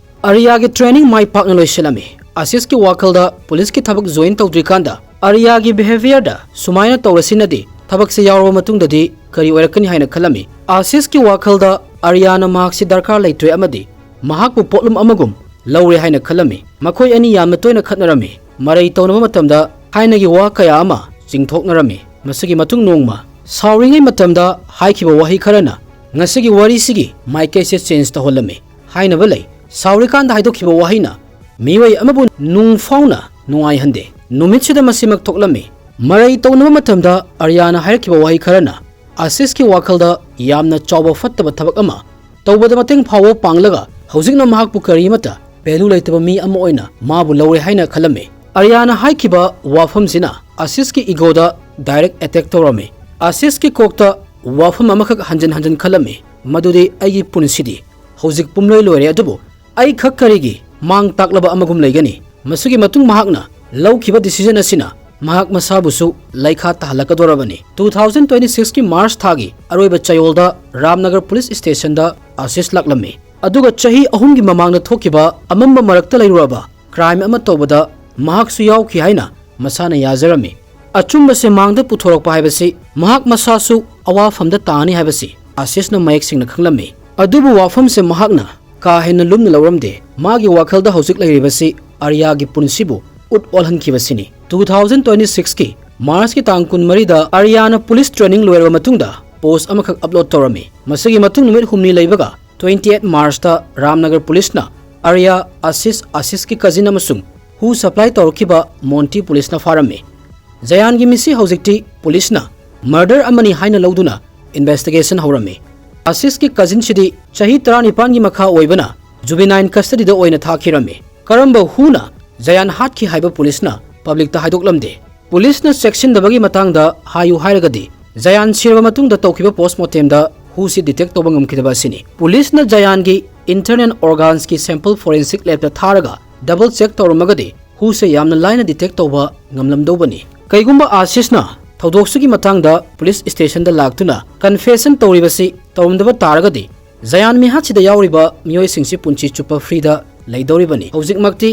ꯑꯥꯔꯌꯥꯒꯤ ꯇ꯭ꯔꯦꯅꯤꯡ ꯃꯥꯏ ꯄꯥꯛꯅ ꯂꯣꯏꯁꯤꯜꯂꯝꯃꯤ꯫ ꯑꯥꯁꯤꯁꯀꯤ ꯋꯥꯈꯜꯗ ꯄꯨꯂꯤꯁꯀꯤ ꯊꯕꯛ ꯖꯣꯏꯟ ꯇꯧꯗ꯭ꯔꯤꯀꯥꯟꯗ ꯑꯥꯔꯌꯥꯒꯤ ꯕꯤꯍꯦꯕꯤꯌꯔꯗ ꯁꯨꯃꯥꯏꯅ ꯇꯧꯔꯁꯤꯅꯗꯤ ꯊꯕꯛꯁꯦ ꯌꯥꯎꯔꯕ ꯃꯇꯨꯡꯗꯗꯤ ꯀꯔꯤ ꯑꯣꯏꯔꯛꯀꯅꯤ ꯍꯥꯏꯅ ꯈꯜꯂꯝꯃꯤ꯫ ꯑꯥꯁꯤꯁꯀꯤ ꯋꯥꯈꯜꯗ ꯑꯥꯔꯌꯥꯅ ꯃꯍꯥꯛꯁꯤ ꯗꯔꯀꯥꯔ ꯂꯩꯇ꯭ꯔꯦ ꯑꯃꯗꯤ ꯃꯍꯥꯛꯄꯨ ꯄꯣꯠꯂꯨꯝ ꯑꯃꯒꯨꯝ ꯂꯧꯔꯦ ꯍꯥꯏꯅ ꯈꯜꯂꯝꯃꯤ꯫ ꯃꯈꯣꯏ ꯑꯅꯤ ꯌꯥꯝꯅ ꯇꯣꯏꯅ ꯈꯠꯅꯔꯝꯃꯤ꯫ ꯃꯔꯩ ꯇꯧꯅꯕ ꯃꯇꯝꯗ ꯊꯥꯏꯅꯒꯤ ꯋꯥ ꯀꯌꯥ ꯑꯃ ꯆꯤꯡꯊꯣꯛꯅꯔꯝꯃꯤ꯫ ꯃꯁꯤꯒꯤ ꯃꯇꯨꯡ ꯅꯣꯡꯃ ꯁꯥꯎꯔꯤꯉꯩ ꯃꯇꯝꯗ ꯍꯥꯏꯈꯤꯕ ꯋꯥꯍꯩ ꯈꯔꯅ ꯉꯁꯤꯒꯤ ꯋꯥꯔꯤꯁꯤꯒꯤ ꯃꯥꯏꯀꯩꯁꯦ ꯆꯦꯟꯖ ꯇꯧꯍꯜꯂꯝꯃꯤ꯫ ꯍꯥꯏꯅꯕ ꯂꯩ, ꯁꯥꯎꯔꯤꯀꯥꯟꯗ ꯍꯥꯏꯗꯣꯛꯈꯤꯕ ꯋꯥꯍꯩꯅ ꯃꯤꯑꯣꯏ ꯑꯃꯕꯨ ꯅꯨꯡ ꯐꯥꯎꯅ ꯅꯨꯡꯉꯥꯏꯍꯟꯗꯦ꯫ ꯅꯨꯃꯤꯠꯁꯤꯗ ꯃꯁꯤꯃꯛ ꯊꯣꯛꯂꯝꯃꯤ꯫ ꯃꯔꯩ ꯇꯧꯅꯕ ꯃꯇꯝꯗ ꯑꯥꯔꯌꯥꯅ ꯍꯥꯏꯔꯛꯈꯤꯕ ꯋꯥꯍꯩ ꯈꯔꯅ ꯑꯥꯁꯤꯁꯀꯤ ꯋꯥꯈꯜꯗ ꯌꯥꯝꯅ ꯆꯥꯎꯕ ꯐꯠꯇꯕ ꯊꯕꯛ ꯑꯃ ꯇꯧꯕꯗ ꯃꯇꯦꯡ ꯐꯥꯎꯕ ꯄꯥꯡꯂꯒ ꯍꯧꯖꯤꯛꯅ ꯃꯍꯥꯛꯄꯨ ꯀꯔꯤ ꯑꯃꯠꯇ ꯚꯦꯂꯨ ꯂꯩꯇꯕ ꯃꯤ ꯑꯃ ꯑꯣꯏꯅ ꯃꯥꯕꯨ ꯂꯧꯔꯦ ꯍꯥꯏꯅ ꯈꯜꯂꯝꯃꯤ꯫ ꯑꯥꯔꯌꯥꯅ ꯍꯥꯏꯈꯤꯕ ꯋꯥꯐꯝꯁꯤꯅ ꯑꯥꯁꯤꯁꯀꯤ ꯏꯒꯣꯗ ꯗꯥꯏꯔꯦꯛ ꯑꯦꯇꯦꯛ ꯇꯧꯔꯝꯃꯤ꯫ ꯑꯥꯁꯤꯁꯀꯤ ꯀꯣꯛꯇ ꯋꯥꯐꯝ ꯑꯃꯈꯛ ꯍꯟꯖꯤꯟ ꯍꯟꯖꯤꯟ ꯈꯜꯂꯝꯃꯤ, ꯃꯗꯨꯗꯤ ꯑꯩꯒꯤ ꯄꯨꯟꯁꯤꯗꯤ ꯍꯧꯖꯤꯛ ꯄꯨꯝꯂꯣꯏ ꯂꯣꯏꯔꯦ, ꯑꯗꯨꯕꯨ ꯑꯩ ꯈꯛ ꯀꯔꯤꯒꯤ ꯃꯥꯡ ꯇꯥꯛꯂꯕ ꯑꯃꯒꯨꯝ ꯂꯩꯒꯅꯤ? ꯃꯁꯤꯒꯤ ꯃꯇꯨꯡ ꯃꯍꯥꯛꯅ ꯂꯧꯈꯤꯕ ꯗꯤꯁꯤꯖꯟ ꯑꯁꯤꯅ ꯃꯍꯥꯛ ꯃꯁꯥꯕꯨꯁꯨ ꯂꯩꯈꯥ ꯇꯥꯍꯜꯂꯛꯀꯗꯧꯔꯕꯅꯤ꯫ Two thousand twenty six ꯀꯤ March ꯊꯥꯒꯤ ꯑꯔꯣꯏꯕ ꯆꯌꯣꯜꯗ ꯔꯥꯝꯅꯒꯔ ꯄꯨꯂꯤꯁ ꯁ꯭ꯇꯦꯁꯟꯗ ꯑꯥꯁꯤꯁ ꯂꯥꯛꯂꯝꯃꯤ꯫ ꯑꯗꯨꯒ ꯆꯍꯤ ꯑꯍꯨꯝꯒꯤ ꯃꯃꯥꯡꯗ ꯊꯣꯛꯈꯤꯕ ꯑꯃꯝꯕ ꯃꯔꯛꯇ ꯂꯩꯔꯨꯔꯕ ꯀ꯭ꯔꯥꯏꯝ ꯑꯃ ꯇꯧꯕꯗ ꯃꯍꯥꯛꯁꯨ ꯌꯥꯎꯈꯤ ꯍꯥꯏꯅ ꯃꯁꯥꯅ ꯌꯥꯖꯔꯝꯃꯤ꯫ ꯑꯆꯨꯝꯕꯁꯦ ꯃꯥꯡꯗ ꯄꯨꯊꯣꯔꯛꯄ ꯍꯥꯏꯕꯁꯤ ꯃꯍꯥꯛ ꯃꯁꯥꯁꯨ ꯑꯋꯥꯐꯝꯗ ꯇꯥꯅꯤ ꯍꯥꯏꯕꯁꯤ ꯑꯥꯁꯤꯁꯅ ꯃꯌꯦꯛ ꯁꯦꯡꯅ ꯈꯪꯂꯝꯃꯤ꯫ ꯑꯗꯨꯕꯨ ꯋꯥꯐꯝꯁꯦ ꯃꯍꯥꯛꯅ ꯀꯥ ꯍꯦꯟꯅ ꯂꯨꯝꯅ ꯂꯧꯔꯝꯗꯦ꯫ ꯃꯥꯒꯤ ꯋꯥꯈꯜꯗ ꯍꯧꯖꯤꯛ ꯂꯩꯔꯤꯕꯁꯤ ꯑꯔꯤꯌꯥꯒꯤ ꯄꯨꯟꯁꯤꯕꯨ ꯎꯠ ꯑꯣꯜꯍꯟꯈꯤꯕꯁꯤꯅꯤ꯫ Two thousand twenty six ꯀꯤ March ꯀꯤ ꯇꯥꯡ ꯀꯨꯟꯃꯔꯤꯗ ꯑꯔꯤꯌꯥꯅ ꯄꯨꯂꯤꯁ ꯇ꯭ꯔꯦꯅꯤꯡ ꯂꯣꯏꯔꯕ ꯃꯇꯨꯡꯗ ꯄꯣꯁ ꯑꯃꯈꯛ ꯑꯞꯂꯣꯗ ꯇꯧꯔꯝꯃꯤ꯫ ꯃꯁꯤꯒꯤ ꯃꯇꯨꯡ ꯅꯨꯃꯤꯠ ꯍꯨꯝꯅꯤ ꯂꯩꯕꯒ twenty eight March ꯇ ꯔꯥꯝꯅꯒꯔ ꯄꯨꯂꯤꯁꯅ ꯑꯔꯤꯌꯥ, ꯑꯥꯁꯤꯁ, ꯑꯥꯁꯤꯁꯀꯤ ꯀꯖꯤꯟ ꯑꯃꯁꯨꯡ ꯍꯨ ꯁꯄ꯭ꯂꯥꯏ ꯇꯧꯔꯛꯈꯤꯕ ꯃꯣꯟꯇꯤ ꯄꯨꯂꯤꯁꯅ ꯐꯥꯔꯝꯃꯤ꯫ ꯖꯌꯥꯟꯒꯤ ꯃꯤꯁꯤ ꯍꯧꯖꯤꯛꯇꯤ ꯄꯨꯂꯤꯁꯅ ꯃꯔꯗꯔ ꯑꯃꯅꯤ ꯍꯥꯏꯅ ꯂꯧꯗꯨꯅ ꯏꯟꯚꯦꯁꯇꯤꯒꯦꯁꯟ ꯍꯧꯔꯝꯃꯤ꯫ ꯑꯥꯁꯤꯁꯀꯤ ꯀꯖꯤꯟꯁꯤꯗꯤ ꯆꯍꯤ ꯇꯔꯥꯅꯤꯄꯥꯟꯒꯤ ꯃꯈꯥ ꯑꯣꯏꯕꯅ ꯖꯨꯕꯤꯅꯥꯏꯟ ꯀꯁꯇꯗꯤꯗ ꯑꯣꯏꯅ ꯊꯥꯈꯤꯔꯝꯃꯤ꯫ ꯀꯔꯝꯕ ꯍꯨꯅ ꯖꯌꯥꯟ ꯍꯥꯠꯈꯤ ꯍꯥꯏꯕ ꯄꯨꯂꯤꯁꯅ ꯄꯕ꯭ꯂꯤꯛꯇ ꯍꯥꯏꯗꯣꯛꯂꯝꯗꯦ꯫ ꯄꯨꯂꯤꯁꯅ ꯆꯦꯛꯁꯤꯟꯗꯕꯒꯤ ꯃꯇꯥꯡꯗ ꯍꯥꯏꯌꯨ ꯍꯥꯏꯔꯒꯗꯤ, ꯖꯌꯥꯟ ꯁꯤꯔꯕ ꯃꯇꯨꯡꯗ ꯇꯧꯈꯤꯕ ꯄꯣꯁꯃꯣꯔꯇꯦꯝꯗ ꯍꯨꯁꯤ ꯗꯤꯇꯦꯛ ꯇꯧꯕ ꯉꯝꯈꯤꯗꯕ ꯑꯁꯤꯅꯤ꯫ ꯄꯨꯂꯤꯁꯅ ꯖꯌꯥꯟꯒꯤ ꯏꯟꯇꯔꯅꯦꯜ ꯑꯣꯔꯒꯥꯟꯁꯀꯤ ꯁꯦꯝꯄꯜ ꯐꯣꯔꯦꯟꯁꯤꯛ ꯂꯦꯕꯇ ꯊꯥꯔꯒ ꯗꯕꯜ ꯆꯦꯛ ꯇꯧꯔꯝꯃꯒꯗꯤ ꯍꯨꯁꯦ ꯌꯥꯝꯅ ꯂꯥꯏꯅ ꯗꯤꯇꯦꯛ ꯇꯧꯕ ꯉꯝꯂꯝꯗꯧꯕꯅꯤ꯫ ꯀꯩꯒꯨꯝꯕ ꯑꯥꯁꯤꯁꯅ ꯊꯧꯗꯣꯛꯁꯤꯒꯤ ꯃꯇꯥꯡꯗ ꯄꯨꯂꯤꯁ ꯁ꯭ꯇꯦꯁꯟꯗ ꯂꯥꯛꯇꯨꯅ ꯀꯟꯐꯦꯁꯟ ꯇꯧꯔꯤꯕꯁꯤ ꯇꯧꯔꯝꯗꯕ ꯇꯥꯔꯒꯗꯤ, ꯖꯌꯥꯟ ꯃꯤꯍꯥꯠꯁꯤꯗ ꯌꯥꯎꯔꯤꯕ ꯃꯤꯑꯣꯏꯁꯤꯡꯁꯤ ꯄꯨꯟꯁꯤ ꯆꯨꯞꯄ ꯐ꯭ꯔꯤꯗ ꯂꯩꯗꯧꯔꯤꯕꯅꯤ꯫ ꯍꯧꯖꯤꯛꯃꯛꯇꯤ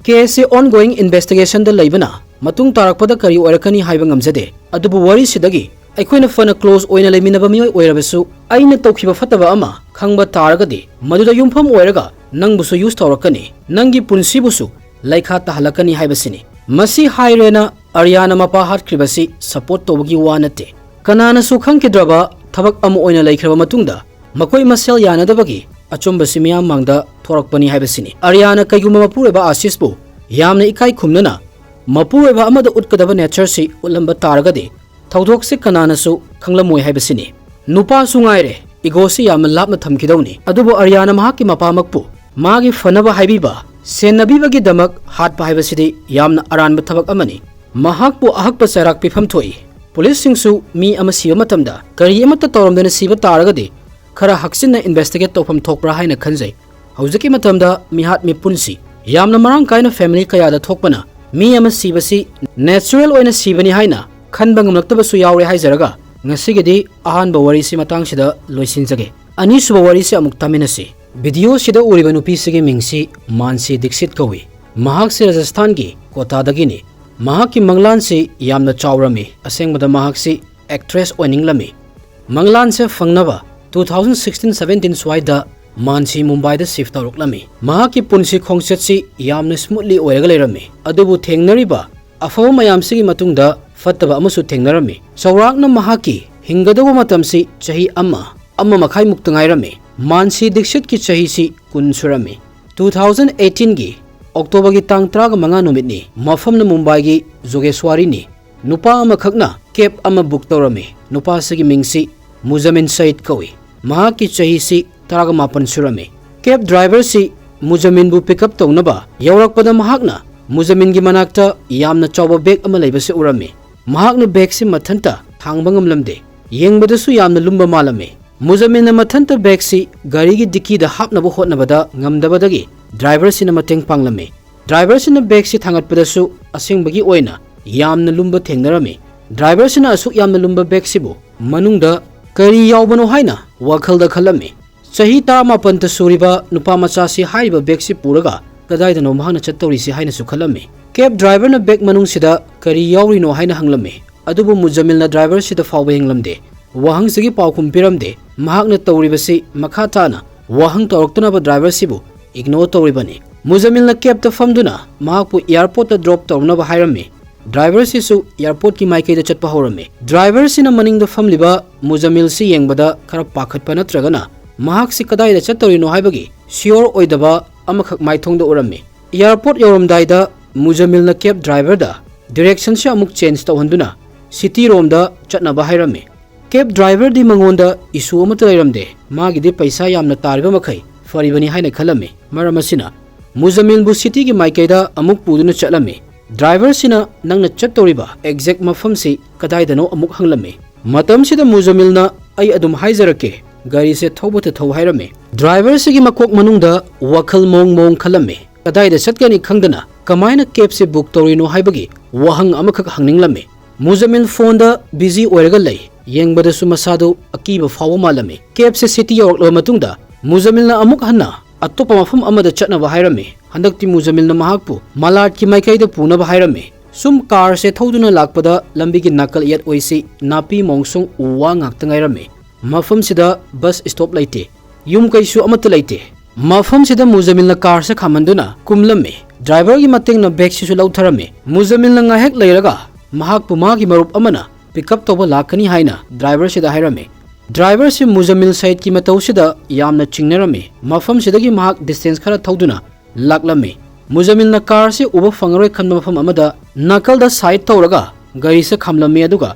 ꯀꯦꯁꯁꯤ ꯑꯣꯟꯒꯣꯌꯤꯡ ꯏꯟꯚꯦꯁꯇꯤꯒꯦꯁꯟꯗ ꯂꯩꯕꯅ, ꯃꯇꯨꯡ ꯇꯥꯔꯛꯄꯗ ꯀꯔꯤ ꯑꯣꯏꯔꯛꯀꯅꯤ ꯍꯥꯏꯕ ꯉꯝꯖꯗꯦ꯫ ꯑꯗꯨꯕꯨ ꯋꯥꯔꯤꯁꯤꯗꯒꯤ ꯑꯩꯈꯣꯏꯅ ꯐꯅ ꯀ꯭ꯂꯣꯖ ꯑꯣꯏꯅ ꯂꯩꯃꯤꯟꯅꯕ ꯃꯤꯑꯣꯏ ꯑꯣꯏꯔꯕꯁꯨ, ꯑꯩꯅ ꯇꯧꯈꯤꯕ ꯐꯠꯇꯕ ꯑꯃ ꯈꯪꯕ ꯇꯥꯔꯒꯗꯤ, ꯃꯗꯨꯗ ꯌꯨꯝꯐꯝ ꯑꯣꯏꯔꯒ ꯅꯪꯕꯨꯁꯨ ꯌꯨꯁ ꯇꯧꯔꯛꯀꯅꯤ, ꯅꯪꯒꯤ ꯄꯨꯟꯁꯤꯕꯨꯁꯨ ꯂꯩꯈꯥ ꯇꯥꯍꯜꯂꯛꯀꯅꯤ ꯍꯥꯏꯕꯁꯤꯅꯤ꯫ ꯃꯁꯤ ꯍꯥꯏꯔꯦꯅ ꯑꯔꯤꯌꯥꯅ ꯃꯄꯥ ꯍꯥꯠꯈ꯭ꯔꯤꯕꯁꯤ ꯁꯄꯣꯔꯠ ꯇꯧꯕꯒꯤ ꯋꯥ ꯅꯠꯇꯦ꯫ ꯀꯅꯥꯅꯁꯨ ꯈꯪꯈꯤꯗ꯭ꯔꯕ ꯊꯕꯛ ꯑꯃ ꯑꯣꯏꯅ ꯂꯩꯈ꯭ꯔꯕ ꯃꯇꯨꯡꯗ, ꯃꯈꯣꯏ ꯃꯁꯦꯜ ꯌꯥꯅꯗꯕꯒꯤ ꯑꯆꯨꯝꯕꯁꯤ ꯃꯤꯌꯥꯝ ꯃꯥꯡꯗ ꯊꯣꯔꯛꯄꯅꯤ ꯍꯥꯏꯕꯁꯤꯅꯤ꯫ ꯑꯔꯤꯌꯥꯅ ꯀꯩꯒꯨꯝꯕ ꯃꯄꯨꯔꯣꯏꯕ ꯑꯥꯁꯤꯁꯄꯨ ꯌꯥꯝꯅ ꯏꯀꯥꯏ ꯈꯨꯝꯅꯅ ꯃꯄꯨꯔꯣꯏꯕ ꯑꯃꯗ ꯎꯠꯀꯗꯕ ꯅꯦꯆꯔꯁꯤ ꯎꯠꯂꯝꯕ ꯇꯥꯔꯒꯗꯤ, ꯊꯧꯗꯣꯛꯁꯤ ꯀꯅꯥꯅꯁꯨ ꯈꯪꯂꯝꯃꯣꯏ ꯍꯥꯏꯕꯁꯤꯅꯤ꯫ ꯅꯨꯄꯥꯁꯨ ꯉꯥꯏꯔꯦ, ꯏꯒꯣꯁꯤ ꯌꯥꯝꯅ ꯂꯥꯞꯅ ꯊꯝꯈꯤꯗꯧꯅꯤ꯫ ꯑꯗꯨꯕꯨ ꯑꯔꯤꯌꯥꯅ ꯃꯍꯥꯛꯀꯤ ꯃꯄꯥꯃꯛꯄꯨ ꯃꯥꯒꯤ ꯐꯅꯕ ꯍꯥꯏꯕꯤꯕ, ꯁꯦꯟꯅꯕꯤꯕꯒꯤꯗꯃꯛ ꯍꯥꯠꯄ ꯍꯥꯏꯕꯁꯤꯗꯤ ꯌꯥꯝꯅ ꯑꯔꯥꯟꯕ ꯊꯕꯛ ꯑꯃꯅꯤ꯫ ꯃꯍꯥꯛꯄꯨ ꯑꯍꯛꯄ ꯆꯩꯔꯥꯛ ꯄꯤꯐꯝ ꯊꯣꯛꯏ꯫ ꯄꯨꯂꯤꯁꯁꯤꯡꯁꯨ ꯃꯤ ꯑꯃ ꯁꯤꯕ ꯃꯇꯝꯗ ꯀꯔꯤ ꯑꯃꯠꯇ ꯇꯧꯔꯝꯗꯅ ꯁꯤꯕ ꯇꯥꯔꯒꯗꯤ ꯈꯔ ꯍꯛꯆꯤꯟꯅ ꯏꯟꯚꯦꯁꯇꯤꯒꯦꯠ ꯇꯧꯐꯝ ꯊꯣꯛꯄ꯭ꯔꯥ ꯍꯥꯏꯅ ꯈꯟꯖꯩ꯫ ꯍꯧꯖꯤꯛꯀꯤ ꯃꯇꯝꯗ ꯃꯤꯍꯥꯠ ꯃꯤꯄꯨꯟꯁꯤ ꯌꯥꯝꯅ ꯃꯔꯥꯡ ꯀꯥꯏꯅ ꯐꯦꯃꯤꯂꯤ ꯀꯌꯥꯗ ꯊꯣꯛꯄꯅ ꯃꯤ ꯑꯃ ꯁꯤꯕꯁꯤ natural ꯑꯣꯏꯅ ꯁꯤꯕꯅꯤ ꯍꯥꯏꯅ ꯈꯟꯕ ꯉꯝꯂꯛꯇꯕꯁꯨ ꯌꯥꯎꯔꯦ ꯍꯥꯏꯖꯔꯒ, ꯉꯁꯤꯒꯤꯗꯤ ꯑꯍꯥꯟꯕ ꯋꯥꯔꯤꯁꯤ ꯃꯇꯥꯡꯁꯤꯗ ꯂꯣꯏꯁꯤꯟꯖꯒꯦ꯫ ꯑꯅꯤꯁꯨꯕ ꯋꯥꯔꯤꯁꯤ ꯑꯃꯨꯛ ꯇꯥꯃꯤꯟꯅꯁꯤ꯫ ꯚꯤꯗꯤꯑꯣꯁꯤꯗ ꯎꯔꯤꯕ ꯅꯨꯄꯤꯁꯤꯒꯤ ꯃꯤꯡꯁꯤ ꯃꯥꯟꯁꯤ ꯗꯤꯛꯁꯤꯠ ꯀꯧꯏ꯫ ꯃꯍꯥꯛꯁꯤ ꯔꯥꯖꯁꯊꯥꯟꯒꯤ ꯀꯣꯇꯥꯗꯒꯤꯅꯤ꯫ ꯃꯍꯥꯛꯀꯤ ꯃꯪꯂꯥꯟꯁꯤ ꯌꯥꯝꯅ ꯆꯥꯎꯔꯝꯃꯤ꯫ ꯑꯁꯦꯡꯕꯗ ꯃꯍꯥꯛꯁꯤ actress ꯑꯣꯏꯅꯤꯡꯂꯝꯃꯤ꯫ ꯃꯪꯂꯥꯟꯁꯦ ꯐꯪꯅꯕ two thousand sixteen seventeen ꯁ꯭ꯋꯥꯏꯗ ꯃꯥꯟꯁꯤ ꯃꯨꯝꯕꯥꯏꯗ shift ꯇꯧꯔꯛꯂꯝꯃꯤ꯫ ꯃꯍꯥꯛꯀꯤ ꯄꯨꯟꯁꯤ ꯈꯣꯡꯆꯠꯁꯤ ꯌꯥꯝꯅ smoothly ꯑꯣꯏꯔꯒ ꯂꯩꯔꯝꯃꯤ꯫ ꯑꯗꯨꯕꯨ ꯊꯦꯡꯅꯔꯤꯕ ꯑꯐꯕ ꯃꯌꯥꯝꯁꯤꯒꯤ ꯃꯇꯨꯡꯗ ꯐꯠꯇꯕ ꯑꯃꯁꯨ ꯊꯦꯡꯅꯔꯝꯃꯤ꯫ ꯆꯥꯎꯔꯥꯛꯅ ꯃꯍꯥꯛꯀꯤ ꯍꯤꯡꯒꯗꯧꯕ ꯃꯇꯝꯁꯤ ꯆꯍꯤ ꯑꯃ, ꯑꯃ ꯃꯈꯥꯏꯃꯨꯛꯇ ꯉꯥꯏꯔꯝꯃꯤ꯫ ꯃꯥꯟꯁꯤ ꯗꯤꯛꯁꯤꯠꯀꯤ ꯆꯍꯤꯁꯤ ꯀꯨꯟ ꯁꯨꯔꯝꯃꯤ꯫ Two thousand eighteenꯒꯤ Octoberꯒꯤ ꯇꯥꯡ ꯇꯔꯥꯃꯉꯥ ꯅꯨꯃꯤꯠꯅꯤ꯫ ꯃꯐꯝꯅ ꯃꯨꯝꯕꯥꯏꯒꯤ ꯖꯣꯒꯦꯁ꯭ꯋꯥꯔꯤꯅꯤ꯫ ꯅꯨꯄꯥ ꯑꯃꯈꯛꯅ cab ꯑꯃ book ꯇꯧꯔꯝꯃꯤ꯫ ꯅꯨꯄꯥꯁꯤꯒꯤ ꯃꯤꯡꯁꯤ ꯃꯨꯖꯥꯃꯤꯟ ꯁꯌꯤꯗ ꯀꯧꯏ꯫ ꯃꯍꯥꯛꯀꯤ ꯆꯍꯤꯁꯤ ꯇꯔꯥꯃꯥꯄꯟ ꯁꯨꯔꯝꯃꯤ꯫ Cab driverꯁꯤ ꯃꯨꯖꯥꯃꯤꯟꯕꯨ pick up ꯇꯧꯅꯕ ꯌꯧꯔꯛꯄꯗ ꯃꯍꯥꯛꯅ ꯃꯨꯖꯥꯃꯤꯟꯒꯤ ꯃꯅꯥꯛꯇ ꯌꯥꯝꯅ ꯆꯥꯎꯕ bag ꯑꯃ ꯂꯩꯕꯁꯤ ꯎꯔꯝꯃꯤ꯫ ꯃꯍꯥꯛꯅ bagꯁꯤ ꯃꯊꯟꯇ ꯊꯥꯡꯕ ꯉꯝꯂꯝꯗꯦ꯫ ꯌꯦꯡꯕꯗꯁꯨ ꯌꯥꯝꯅ ꯂꯨꯝꯕ ꯃꯥꯜꯂꯝꯃꯤ꯫ ꯃꯨꯖꯥꯃꯤꯟꯅ ꯃꯊꯟꯇ bagꯁꯤ ꯒꯥꯔꯤꯒꯤ dickeyꯗ ꯍꯥꯞꯅꯕ ꯍꯣꯠꯅꯕꯗ ꯉꯝꯗꯕꯗꯒꯤ driverꯁꯤꯅ ꯃꯇꯦꯡ ꯄꯥꯡꯂꯝꯃꯤ꯫ Driverꯁꯤꯅ bagꯁꯤ ꯊꯥꯡꯒꯠꯄꯗꯁꯨ ꯑꯁꯦꯡꯕꯒꯤ ꯑꯣꯏꯅ ꯌꯥꯝꯅ ꯂꯨꯝꯕ ꯊꯦꯡꯅꯔꯝꯃꯤ꯫ Driverꯁꯤꯅ ꯑꯁꯨꯛ ꯌꯥꯝꯅ ꯂꯨꯝꯕ bagꯁꯤꯕꯨ ꯃꯅꯨꯡꯗ ꯀꯔꯤ ꯌꯥꯎꯕꯅꯣ ꯍꯥꯏꯅ ꯋꯥꯈꯜꯗ ꯈꯜꯂꯝꯃꯤ꯫ ꯆꯍꯤ ꯇꯔꯥꯃꯥꯄꯟꯇ ꯁꯨꯔꯤꯕ ꯅꯨꯄꯥ ꯃꯆꯥꯁꯤ ꯍꯥꯏꯔꯤꯕ bagꯁꯤ ꯄꯨꯔꯒ ꯀꯗꯥꯏꯗꯅꯣ ꯃꯍꯥꯛꯅ ꯆꯠꯇꯧꯔꯤꯁꯤ ꯍꯥꯏꯅꯁꯨ ꯈꯜꯂꯝꯃꯤ꯫ Cab driverꯅ bag ꯃꯅꯨꯡꯁꯤꯗ ꯀꯔꯤ ꯌꯥꯎꯔꯤꯅꯣ ꯍꯥꯏꯅ ꯍꯪꯂꯝꯃꯤ꯫ ꯑꯗꯨꯕꯨ ꯃꯨꯖꯥꯃꯤꯜꯅ driverꯁꯤꯗ ꯐꯥꯎꯕ ꯌꯦꯡꯂꯝꯗꯦ꯫ ꯋꯥꯍꯪꯁꯤꯒꯤ ꯄꯥꯎꯈꯨꯝ ꯄꯤꯔꯝꯗꯦ꯫ ꯃꯍꯥꯛꯅ ꯇꯧꯔꯤꯕꯁꯤ ꯃꯈꯥ ꯇꯥꯅ ꯋꯥꯍꯪ ꯇꯧꯔꯛꯇꯅꯕ driverꯁꯤꯕꯨ ignore ꯇꯧꯔꯤꯕꯅꯤ꯫ ꯃꯨꯖꯥꯃꯤꯜꯅ cabꯇ ꯐꯝꯗꯨꯅ ꯃꯍꯥꯛꯄꯨ airportꯇ drop ꯇꯧꯅꯕ ꯍꯥꯏꯔꯝꯃꯤ꯫ Driverꯁꯤꯁꯨ airportꯀꯤ ꯃꯥꯏꯀꯩꯗ ꯆꯠꯄ ꯍꯧꯔꯝꯃꯤ꯫ Driverꯁꯤꯅ ꯃꯅꯤꯡꯗ ꯐꯝꯂꯤꯕ ꯃꯨꯖꯥꯃꯤꯜꯁꯤ ꯌꯦꯡꯕꯗ ꯈꯔ ꯄꯥꯈꯠꯄ ꯅꯠꯇ꯭ꯔꯒꯅ ꯃꯍꯥꯛꯁꯤ ꯀꯗꯥꯏꯗ ꯆꯠꯇꯧꯔꯤꯅꯣ ꯍꯥꯏꯕꯒꯤ sure ꯑꯣꯏꯗꯕ ꯑꯃꯈꯛ ꯃꯥꯏꯊꯣꯡꯗ ꯎꯔꯝꯃꯤ꯫ Airport ꯌꯧꯔꯝꯗꯥꯏꯗ ꯃꯨꯖꯥꯃꯤꯜꯅ cab driverꯗ directionꯁꯤ ꯑꯃꯨꯛ change ꯇꯧꯍꯟꯗꯨꯅ cityꯔꯣꯝꯗ ꯆꯠꯅꯕ ꯍꯥꯏꯔꯝꯃꯤ꯫ Cab driverꯗꯤ ꯃꯉꯣꯟꯗ issue ꯑꯃꯠꯇ ꯂꯩꯔꯝꯗꯦ꯫ ꯃꯥꯒꯤꯗꯤ ꯄꯩꯁꯥ ꯌꯥꯝꯅ ꯇꯥꯔꯤꯕ ꯃꯈꯩ ꯐꯔꯤꯕꯅꯤ ꯍꯥꯏꯅ ꯈꯜꯂꯝꯃꯤ꯫ ꯃꯔꯝ ꯑꯁꯤꯅ ꯃꯨꯖꯥꯃꯤꯜꯕꯨ cityꯒꯤ ꯃꯥꯏꯀꯩꯗ ꯑꯃꯨꯛ ꯄꯨꯗꯨꯅ ꯆꯠꯂꯝꯃꯤ꯫ Driverꯁꯤꯅ ꯅꯪꯅ ꯆꯠꯇꯧꯔꯤꯕ exact ꯃꯐꯝꯁꯤ ꯀꯗꯥꯏꯗꯅꯣ ꯑꯃꯨꯛ ꯍꯪꯂꯝꯃꯤ꯫ ꯃꯇꯝꯁꯤꯗ ꯃꯨꯖꯥꯃꯤꯜꯅ "ꯑꯩ ꯑꯗꯨꯝ ꯍꯥꯏꯖꯔꯛꯀꯦ, ꯒꯥꯔꯤꯁꯦ ꯊꯧꯕꯇ ꯊꯧ" ꯍꯥꯏꯔꯝꯃꯤ꯫ Driverꯁꯤꯒꯤ ꯃꯀꯣꯛ ꯃꯅꯨꯡꯗ ꯋꯥꯈꯜ ꯃꯑꯣꯡ ꯃꯑꯣꯡ ꯈꯜꯂꯝꯃꯤ꯫ ꯀꯗꯥꯏꯗ ꯆꯠꯀꯅꯤ ꯈꯪꯗꯅ ꯀꯃꯥꯏꯅ ꯀꯦꯕꯁꯦ ꯕꯨꯛ ꯇꯧꯔꯤꯅꯣ ꯍꯥꯏꯕꯒꯤ ꯋꯥꯍꯪ ꯑꯃꯈꯛ ꯍꯪꯅꯤꯡꯂꯝꯃꯤ꯫ ꯃꯨꯖꯃꯤꯜ ꯐꯣꯟꯗ ꯕꯤꯖꯤ ꯑꯣꯏꯔꯒ ꯂꯩ꯫ ꯌꯦꯡꯕꯗꯁꯨ ꯃꯁꯥꯗꯨ ꯑꯀꯤꯕ ꯐꯥꯎꯕ ꯃꯥꯜꯂꯝꯃꯤ꯫ ꯀꯦꯕꯁꯦ ꯁꯤꯇꯤ ꯌꯧꯔꯛꯂꯕ ꯃꯇꯨꯡꯗ ꯃꯨꯖꯃꯤꯜꯅ ꯑꯃꯨꯛ ꯍꯟꯅ ꯑꯇꯣꯞꯄ ꯃꯐꯝ ꯑꯃꯗ ꯆꯠꯅꯕ ꯍꯥꯏꯔꯝꯃꯤ꯫ ꯍꯟꯗꯛꯇꯤ ꯃꯨꯖꯃꯤꯜꯅ ꯃꯍꯥꯛꯄꯨ ꯃꯂꯥꯠꯀꯤ ꯃꯥꯏꯀꯩꯗ ꯄꯨꯅꯕ ꯍꯥꯏꯔꯝꯃꯤ꯫ ꯁꯨꯝ ꯀꯥꯔꯁꯦ ꯊꯧꯗꯨꯅ ꯂꯥꯛꯄꯗ ꯂꯝꯕꯤꯒꯤ ꯅꯥꯀꯜ ꯌꯦꯠ ꯑꯣꯏꯁꯤ ꯅꯥꯄꯤ ꯃꯣꯡꯁꯣꯡ ꯎ ꯋꯥ ꯉꯥꯛꯇ ꯉꯥꯏꯔꯝꯃꯤ꯫ ꯃꯐꯝꯁꯤꯗ ꯕꯁ ꯁ꯭ꯇꯣꯞ ꯂꯩꯇꯦ, ꯌꯨꯝ ꯀꯩꯁꯨ ꯑꯃꯠꯇ ꯂꯩꯇꯦ꯫ ꯃꯐꯝꯁꯤꯗ ꯃꯨꯖꯃꯤꯜꯅ ꯀꯥꯔꯁꯦ ꯈꯥꯝꯍꯟꯗꯨꯅ ꯀꯨꯝꯂꯝꯃꯤ꯫ ꯗ꯭ꯔꯥꯏꯚꯔꯒꯤ ꯃꯇꯦꯡꯅ ꯕꯦꯒꯁꯤꯁꯨ ꯂꯧꯊꯔꯝꯃꯤ꯫ ꯃꯨꯖꯃꯤꯜꯅ ꯉꯥꯏꯍꯥꯛ ꯂꯩꯔꯒ ꯃꯍꯥꯛꯄꯨ ꯃꯥꯒꯤ ꯃꯔꯨꯞ ꯑꯃꯅ ꯄꯤꯛ ꯑꯞ ꯇꯧꯕ ꯂꯥꯛꯀꯅꯤ ꯍꯥꯏꯅ ꯗ꯭ꯔꯥꯏꯚꯔꯁꯤꯗ ꯍꯥꯏꯔꯝꯃꯤ꯫ ꯗ꯭ꯔꯥꯏꯚꯔꯁꯤ ꯃꯨꯖꯃꯤꯜ ꯁꯌꯤꯗꯀꯤ ꯃꯇꯧꯁꯤꯗ ꯌꯥꯝꯅ ꯆꯤꯡꯅꯔꯝꯃꯤ꯫ ꯃꯐꯝꯁꯤꯗꯒꯤ ꯃꯍꯥꯛ ꯗꯤꯁꯇꯦꯟꯁ ꯈꯔ ꯊꯧꯗꯨꯅ ꯂꯥꯛꯂꯝꯃꯤ꯫ ꯃꯨꯖꯃꯤꯜꯅ ꯀꯥꯔꯁꯤ ꯎꯕ ꯐꯪꯉꯔꯣꯏ ꯈꯟꯕ ꯃꯐꯝ ꯑꯃꯗ ꯅꯥꯀꯜꯗ ꯁꯥꯏꯗ ꯇꯧꯔꯒ ꯒꯥꯔꯤꯁꯦ ꯈꯥꯝꯂꯝꯃꯤ, ꯑꯗꯨꯒ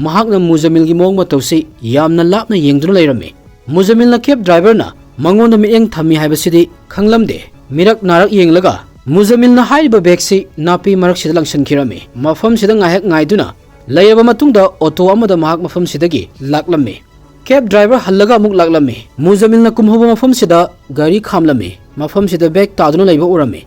ꯃꯍꯥꯛꯅ ꯃꯨꯖꯃꯤꯜꯒꯤ ꯃꯑꯣꯡ ꯃꯇꯧꯁꯤ ꯌꯥꯝꯅ ꯂꯥꯞꯅ ꯌꯦꯡꯗꯨꯅ ꯂꯩꯔꯝꯃꯤ꯫ ꯃꯨꯖꯃꯤꯜꯅ ꯀꯦꯕ ꯗ꯭ꯔꯥꯏꯚꯔꯅ ꯃꯉꯣꯟꯗ ꯃꯤꯠꯌꯦꯡ ꯊꯝꯃꯤ ꯍꯥꯏꯕꯁꯤꯗꯤ ꯈꯪꯂꯝꯗꯦ꯫ ꯃꯤꯔꯛ ꯅꯥꯔꯛ ꯌꯦꯡꯂꯒ ꯃꯨꯖꯃꯤꯜꯅ ꯍꯥꯏꯔꯤꯕ ꯕꯦꯒꯁꯤ ꯅꯥꯄꯤ ꯃꯔꯛꯁꯤꯗ ꯂꯪꯁꯤꯟꯈꯤꯔꯝꯃꯤ꯫ ꯃꯐꯝꯁꯤꯗ ꯉꯥꯏꯍꯥꯛ ꯉꯥꯏꯗꯨꯅ ꯂꯩꯔꯕ ꯃꯇꯨꯡꯗ ꯑꯣꯇꯣ ꯑꯃꯗ ꯃꯍꯥꯛ ꯃꯐꯝꯁꯤꯗꯒꯤ ꯂꯥꯛꯂꯝꯃꯤ꯫ ꯀꯦꯕ ꯗ꯭ꯔꯥꯏꯚꯔ ꯍꯜꯂꯒ ꯑꯃꯨꯛ ꯂꯥꯛꯂꯝꯃꯤ꯫ ꯃꯨꯖꯃꯤꯜꯅ ꯀꯨꯝꯍꯧꯕ ꯃꯐꯝꯁꯤꯗ ꯒꯥꯔꯤ ꯈꯥꯝꯂꯝꯃꯤ꯫ ꯃꯐꯝꯁꯤꯗ ꯕꯦꯒ ꯇꯥꯗꯨꯅ ꯂꯩꯕ ꯎꯔꯝꯃꯤ꯫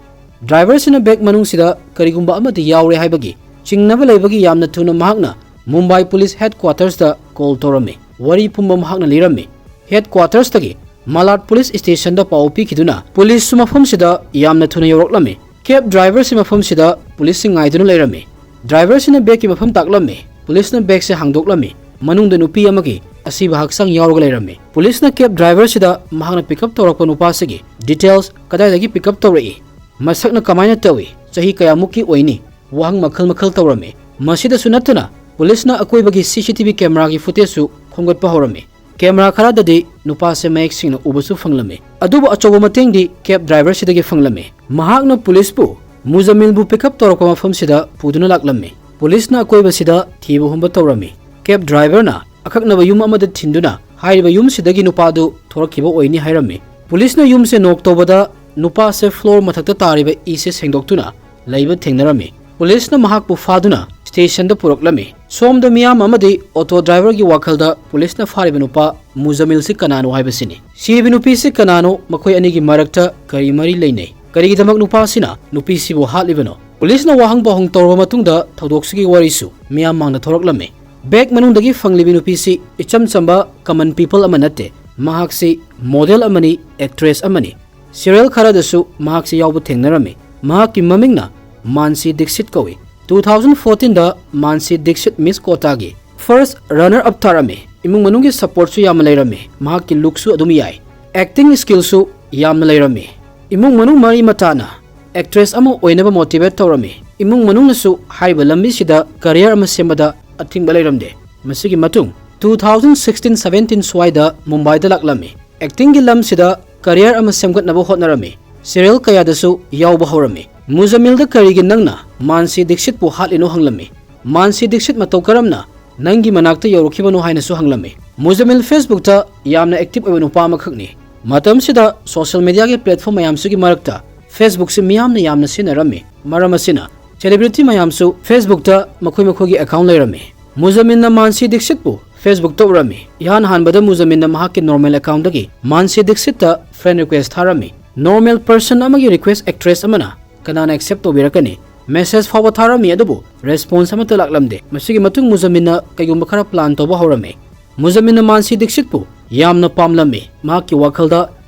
ꯗ꯭ꯔꯥꯏꯚꯔꯁꯤꯅ ꯕꯦꯒ ꯃꯅꯨꯡꯁꯤꯗ ꯀꯔꯤꯒꯨꯝꯕ ꯑꯃꯗꯤ ꯌꯥꯎꯔꯦ ꯍꯥꯏꯕꯒꯤ ꯆꯤꯡꯅꯕ ꯂꯩꯕꯒꯤ ꯌꯥꯝꯅ ꯊꯨꯅ ꯃꯍꯥꯛꯅ ꯃꯨꯝꯕꯥꯏ ꯄꯨꯂꯤꯁ ꯍꯦꯗ ꯀ꯭ꯋꯥꯇꯔꯁꯇ ꯀꯣꯜ ꯇꯧꯔꯝꯃꯤ꯫ ꯋꯥꯔꯤ ꯄꯨꯝꯕ ꯃꯍꯥꯛꯅ ꯂꯤꯔꯝꯃꯤ꯫ ꯍꯦꯗ ꯀ꯭ꯋꯥꯇꯔꯁꯇꯒꯤ ꯃꯂꯥꯠ ꯄꯨꯂꯤꯁ ꯁ꯭ꯇꯦꯁꯟꯗ ꯄꯥꯎ ꯄꯤꯈꯤꯗꯨꯅ ꯄꯨꯂꯤꯁꯁꯨ ꯃꯐꯝꯁꯤꯗ ꯌꯥꯝꯅ ꯊꯨꯅ ꯌꯧꯔꯛꯂꯝꯃꯤ꯫ ꯀꯦꯕ ꯗ꯭ꯔꯥꯏꯚꯔꯁꯤ ꯃꯐꯝꯁꯤꯗ ꯄꯨꯂꯤꯁꯁꯤꯡ ꯉꯥꯏꯗꯨꯅ ꯂꯩꯔꯝꯃꯤ꯫ ꯗ꯭ꯔꯥꯏꯚꯔꯁꯤꯅ ꯕꯦꯒꯀꯤ ꯃꯐꯝ ꯇꯥꯛꯂꯝꯃꯤ꯫ ꯄꯨꯂꯤꯁꯅ ꯕꯦꯒꯁꯦ ꯍꯥꯡꯗꯣꯛꯂꯝꯃꯤ꯫ ꯃꯅꯨꯡꯗ ꯅꯨꯄꯤ ꯑꯃꯒꯤ ꯑꯁꯤꯕ ꯍꯛꯆꯥꯡ ꯌꯥꯎꯔꯒ ꯂꯩꯔꯝꯃꯤ꯫ ꯄꯨꯂꯤꯁꯅ ꯀꯦꯕ ꯗ꯭ꯔꯥꯏꯚꯔꯁꯤꯗ ꯃꯍꯥꯛꯅ ꯄꯤꯛ ꯑꯞ ꯇꯧꯔꯛꯄ ꯅꯨꯄꯥꯁꯤꯒꯤ ꯗꯤꯇꯦꯜꯁ, ꯀꯗꯥꯏꯗꯒꯤ ꯄꯤꯛ ꯑꯞ ꯇꯧꯔꯛꯏ, ꯃꯁꯛꯅ ꯀꯃꯥꯏꯅ ꯇꯧꯏ, ꯆꯍꯤ ꯀꯌꯥꯃꯨꯛꯀꯤ ꯑꯣꯏꯅꯤ, ꯋꯥꯍꯪ ꯃꯈꯜ ꯃꯈꯜ ꯇꯧꯔꯝꯃꯤ꯫ ꯃꯁꯤꯗꯁꯨ ꯅꯠꯇꯅ ꯄꯨꯂꯤꯁꯅ ꯑꯀꯣꯏꯕꯒꯤ ꯁꯤ ꯁꯤ ꯇꯤ ꯚꯤ ꯀꯦꯃꯦꯔꯥꯒꯤ ꯐꯨꯇꯦꯖꯁꯨ ꯈꯣꯝꯒꯠꯄ ꯍꯧꯔꯝꯃꯤ꯫ ꯀꯦꯃꯦꯔꯥ ꯈꯔꯗꯗꯤ ꯅꯨꯄꯥꯁꯦ ꯃꯌꯦꯛ ꯁꯦꯡꯅ ꯎꯕꯁꯨ ꯐꯪꯂꯝꯃꯤ, ꯑꯗꯨꯕꯨ ꯑꯆꯧꯕ ꯃꯇꯦꯡꯗꯤ ꯀꯦꯕ ꯗ꯭ꯔꯥꯏꯚꯔꯁꯤꯗꯒꯤ ꯐꯪꯂꯝꯃꯤ꯫ ꯃꯍꯥꯛꯅ ꯄꯨꯂꯤꯁꯄꯨ ꯃꯨꯖꯃꯤꯜꯕꯨ ꯄꯤꯛ ꯑꯞ ꯇꯧꯔꯛꯄ ꯃꯐꯝꯁꯤꯗ ꯄꯨꯗꯨꯅ ꯂꯥꯛꯂꯝꯃꯤ꯫ ꯄꯨꯂꯤꯁꯅ ꯑꯀꯣꯏꯕꯁꯤꯗ ꯊꯤꯕ ꯍꯨꯝꯕ ꯇꯧꯔꯝꯃꯤ꯫ ꯀꯦꯕ ꯗ꯭ꯔꯥꯏꯚꯔꯅ ꯑꯀꯛꯅꯕ ꯌꯨꯝ ꯑꯃꯗ ꯊꯤꯟꯗꯨꯅ ꯍꯥꯏꯔꯤꯕ ꯌꯨꯝꯁꯤꯗꯒꯤ ꯅꯨꯄꯥꯗꯨ ꯊꯣꯔꯛꯈꯤꯕ ꯑꯣꯏꯅꯤ ꯍꯥꯏꯔꯝꯃꯤ꯫ ꯄꯨꯂꯤꯁꯅ ꯌꯨꯝꯁꯦ ꯅꯣꯛ ꯇꯧꯕꯗ ꯅꯨꯄꯥꯁꯦ ꯐ꯭ꯂꯣꯔ ꯃꯊꯛꯇ ꯇꯥꯔꯤꯕ ꯏꯁꯦ ꯁꯦꯡꯗꯣꯛꯇꯨꯅ ꯂꯩꯕ ꯊꯦꯡꯅꯔꯝꯃꯤ꯫ ꯄꯨꯂꯤꯁꯅ ꯃꯍꯥꯛꯄꯨ ꯐꯥꯗꯨꯅ ꯁ꯭ꯇꯦꯁꯟꯗ ꯄꯨꯔꯛꯂꯝꯃꯤ꯫ ꯁꯣꯝꯗ ꯃꯤꯌꯥꯝ ꯑꯃꯗꯤ ꯑꯣꯇꯣ ꯗ꯭ꯔꯥꯏꯚꯔꯒꯤ ꯋꯥꯈꯜꯗ ꯄꯨꯂꯤꯁꯅ ꯐꯥꯔꯤꯕ ꯅꯨꯄꯥ ꯃꯨꯖꯃꯤꯜꯁꯤ ꯀꯅꯥꯅꯣ ꯍꯥꯏꯕꯁꯤꯅꯤ꯫ ꯁꯤꯔꯤꯕ ꯅꯨꯄꯤꯁꯤ ꯀꯅꯥꯅꯣ? ꯃꯈꯣꯏ ꯑꯅꯤꯒꯤ ꯃꯔꯛꯇ ꯀꯔꯤ ꯃꯔꯤ ꯂꯩꯅꯩ? ꯀꯔꯤꯒꯤꯗꯃꯛ ꯅꯨꯄꯥꯁꯤꯅ ꯅꯨꯄꯤꯁꯤꯕꯨ ꯍꯥꯠꯂꯤꯕꯅꯣ? ꯄꯨꯂꯤꯁꯅ ꯋꯥꯍꯪ ꯄꯥꯎꯍꯪ ꯇꯧꯔꯕ ꯃꯇꯨꯡꯗ ꯊꯧꯗꯣꯛꯁꯤꯒꯤ ꯋꯥꯔꯤꯁꯨ ꯃꯤꯌꯥꯝ ꯃꯥꯡꯗ ꯊꯣꯔꯛꯂꯝꯃꯤ꯫ ꯕꯦꯛ ꯃꯅꯨꯡꯗꯒꯤ ꯐꯪꯂꯤꯕꯤ ꯅꯨꯄꯤꯁꯤ ꯏꯆꯝ ꯆꯝꯕ common people ꯑꯃ ꯅꯠꯇꯦ꯫ ꯃꯍꯥꯛꯁꯤ model ꯑꯃꯅꯤ, actress ꯑꯃꯅꯤ꯫ Serial ꯈꯔꯗꯁꯨ ꯃꯍꯥꯛꯁꯤ ꯌꯥꯎꯕ ꯊꯦꯡꯅꯔꯝꯃꯤ꯫ ꯃꯍꯥꯛꯀꯤ ꯃꯃꯤꯡꯅ ꯃꯥꯟꯁꯤ ꯗꯤꯛꯁꯤꯠ ꯀꯧꯏ꯫ Two thousand fourteenꯗ ꯃꯥꯟꯁꯤ ꯗꯤꯛꯁꯤꯠ Miss Quotaꯒꯤ first runner up ꯊꯥꯔꯝꯃꯤ꯫ ꯏꯃꯨꯡ ꯃꯅꯨꯡꯒꯤ supportꯁꯨ ꯌꯥꯝꯅ ꯂꯩꯔꯝꯃꯤ꯫ ꯃꯍꯥꯛꯀꯤ lookꯁꯨ ꯑꯗꯨꯝ ꯌꯥꯏ꯫ Acting skillꯁꯨ ꯌꯥꯝꯅ ꯂꯩꯔꯝꯃꯤ꯫ ꯏꯃꯨꯡ ꯃꯅꯨꯡ ꯃꯔꯤ ꯃꯇꯥꯅ actress ꯑꯃ ꯑꯣꯏꯅꯕ motivate ꯇꯧꯔꯝꯃꯤ꯫ ꯏꯃꯨꯡ ꯃꯅꯨꯡꯅꯁꯨ ꯍꯥꯏꯔꯤꯕ ꯂꯝꯕꯤꯁꯤꯗ career ꯑꯃ ꯁꯦꯝꯕꯗ ꯑꯊꯤꯡꯕ ꯂꯩꯔꯝꯗꯦ꯫ ꯃꯁꯤꯒꯤ ꯃꯇꯨꯡ two thousand sixteen seventeen ꯁ꯭ꯋꯥꯏꯗ ꯃꯨꯝꯕꯥꯏꯗ ꯂꯥꯛꯂꯝꯃꯤ꯫ Actingꯒꯤ ꯂꯝꯁꯤꯗ career ꯑꯃ ꯁꯦꯝꯒꯠꯅꯕ ꯍꯣꯠꯅꯔꯝꯃꯤ꯫ Serial ꯀꯌꯥꯗꯁꯨ ꯌꯥꯎꯕ ꯍꯧꯔꯝꯃꯤ꯫ ꯃꯨꯖꯃꯤꯜꯗ ꯀꯔꯤꯒꯤ ꯅꯪꯅ ꯃꯥꯟꯁꯤ ꯗꯤꯛꯁꯤꯠꯄꯨ ꯍꯥꯠꯂꯤꯅꯣ ꯍꯪꯂꯝꯃꯤ꯫ ꯃꯥꯟꯁꯤ ꯗꯤꯛꯁꯤꯠ ꯃꯇꯧ ꯀꯔꯝꯅ ꯅꯪꯒꯤ ꯃꯅꯥꯛꯇ ꯌꯧꯔꯛꯈꯤꯕꯅꯣ ꯍꯥꯏꯅꯁꯨ ꯍꯪꯂꯝꯃꯤ꯫ ꯃꯨꯖꯃꯤꯜ Facebookꯇ ꯌꯥꯝꯅ active ꯑꯣꯏꯕ ꯅꯨꯄꯥ ꯑꯃꯈꯛꯅꯤ꯫ ꯃꯇꯝꯁꯤꯗ social mediaꯒꯤ platform ꯃꯌꯥꯝꯁꯤꯒꯤ ꯃꯔꯛꯇ Facebookꯁꯤ ꯃꯤꯌꯥꯝꯅ ꯌꯥꯝꯅ ꯁꯤꯖꯤꯟꯅꯔꯝꯃꯤ꯫ ꯃꯔꯝ ꯑꯁꯤꯅ celebrity ꯃꯌꯥꯝꯁꯨ Facebookꯇ ꯃꯈꯣꯏ ꯃꯈꯣꯏꯒꯤ account ꯂꯩꯔꯝꯃꯤ꯫ ꯃꯨꯖꯃꯤꯜꯅ ꯃꯥꯟꯁꯤ ꯗꯤꯛꯁꯤꯠꯄꯨ Facebookꯇ ꯎꯔꯝꯃꯤ꯫ ꯏꯍꯥꯟ ꯍꯥꯟꯕꯗ ꯃꯨꯖꯃꯤꯜꯅ ꯃꯍꯥꯛꯀꯤ normal accountꯗꯒꯤ ꯃꯥꯟꯁꯤ ꯗꯤꯛꯁꯤꯠꯇ friend request ꯊꯥꯔꯝꯃꯤ꯫ Normal person ꯑꯃꯒꯤ request actress ꯑꯃꯅ ꯀꯅꯥꯅ accept ꯇꯧꯕꯤꯔꯛꯀꯅꯤ? Message ꯐꯥꯎꯕ ꯊꯥꯔꯝꯃꯤ, ꯑꯗꯨꯕꯨ response ꯑꯃꯠꯇ ꯂꯥꯛꯂꯝꯗꯦ꯫ ꯃꯁꯤꯒꯤ ꯃꯇꯨꯡ ꯃꯨꯖꯃꯤꯜꯅ ꯀꯩꯒꯨꯝꯕ ꯈꯔ plan ꯇꯧꯕ ꯍꯧꯔꯝꯃꯤ꯫ ꯃꯨꯖꯃꯤꯜꯅ ꯃꯥꯟꯁꯤ ꯗꯤꯛꯁꯤꯠꯄꯨ ꯌꯥꯝꯅ ꯄꯥꯝꯂꯝꯃꯤ꯫ ꯃꯍꯥꯛꯀꯤ ꯋꯥꯈꯜꯗ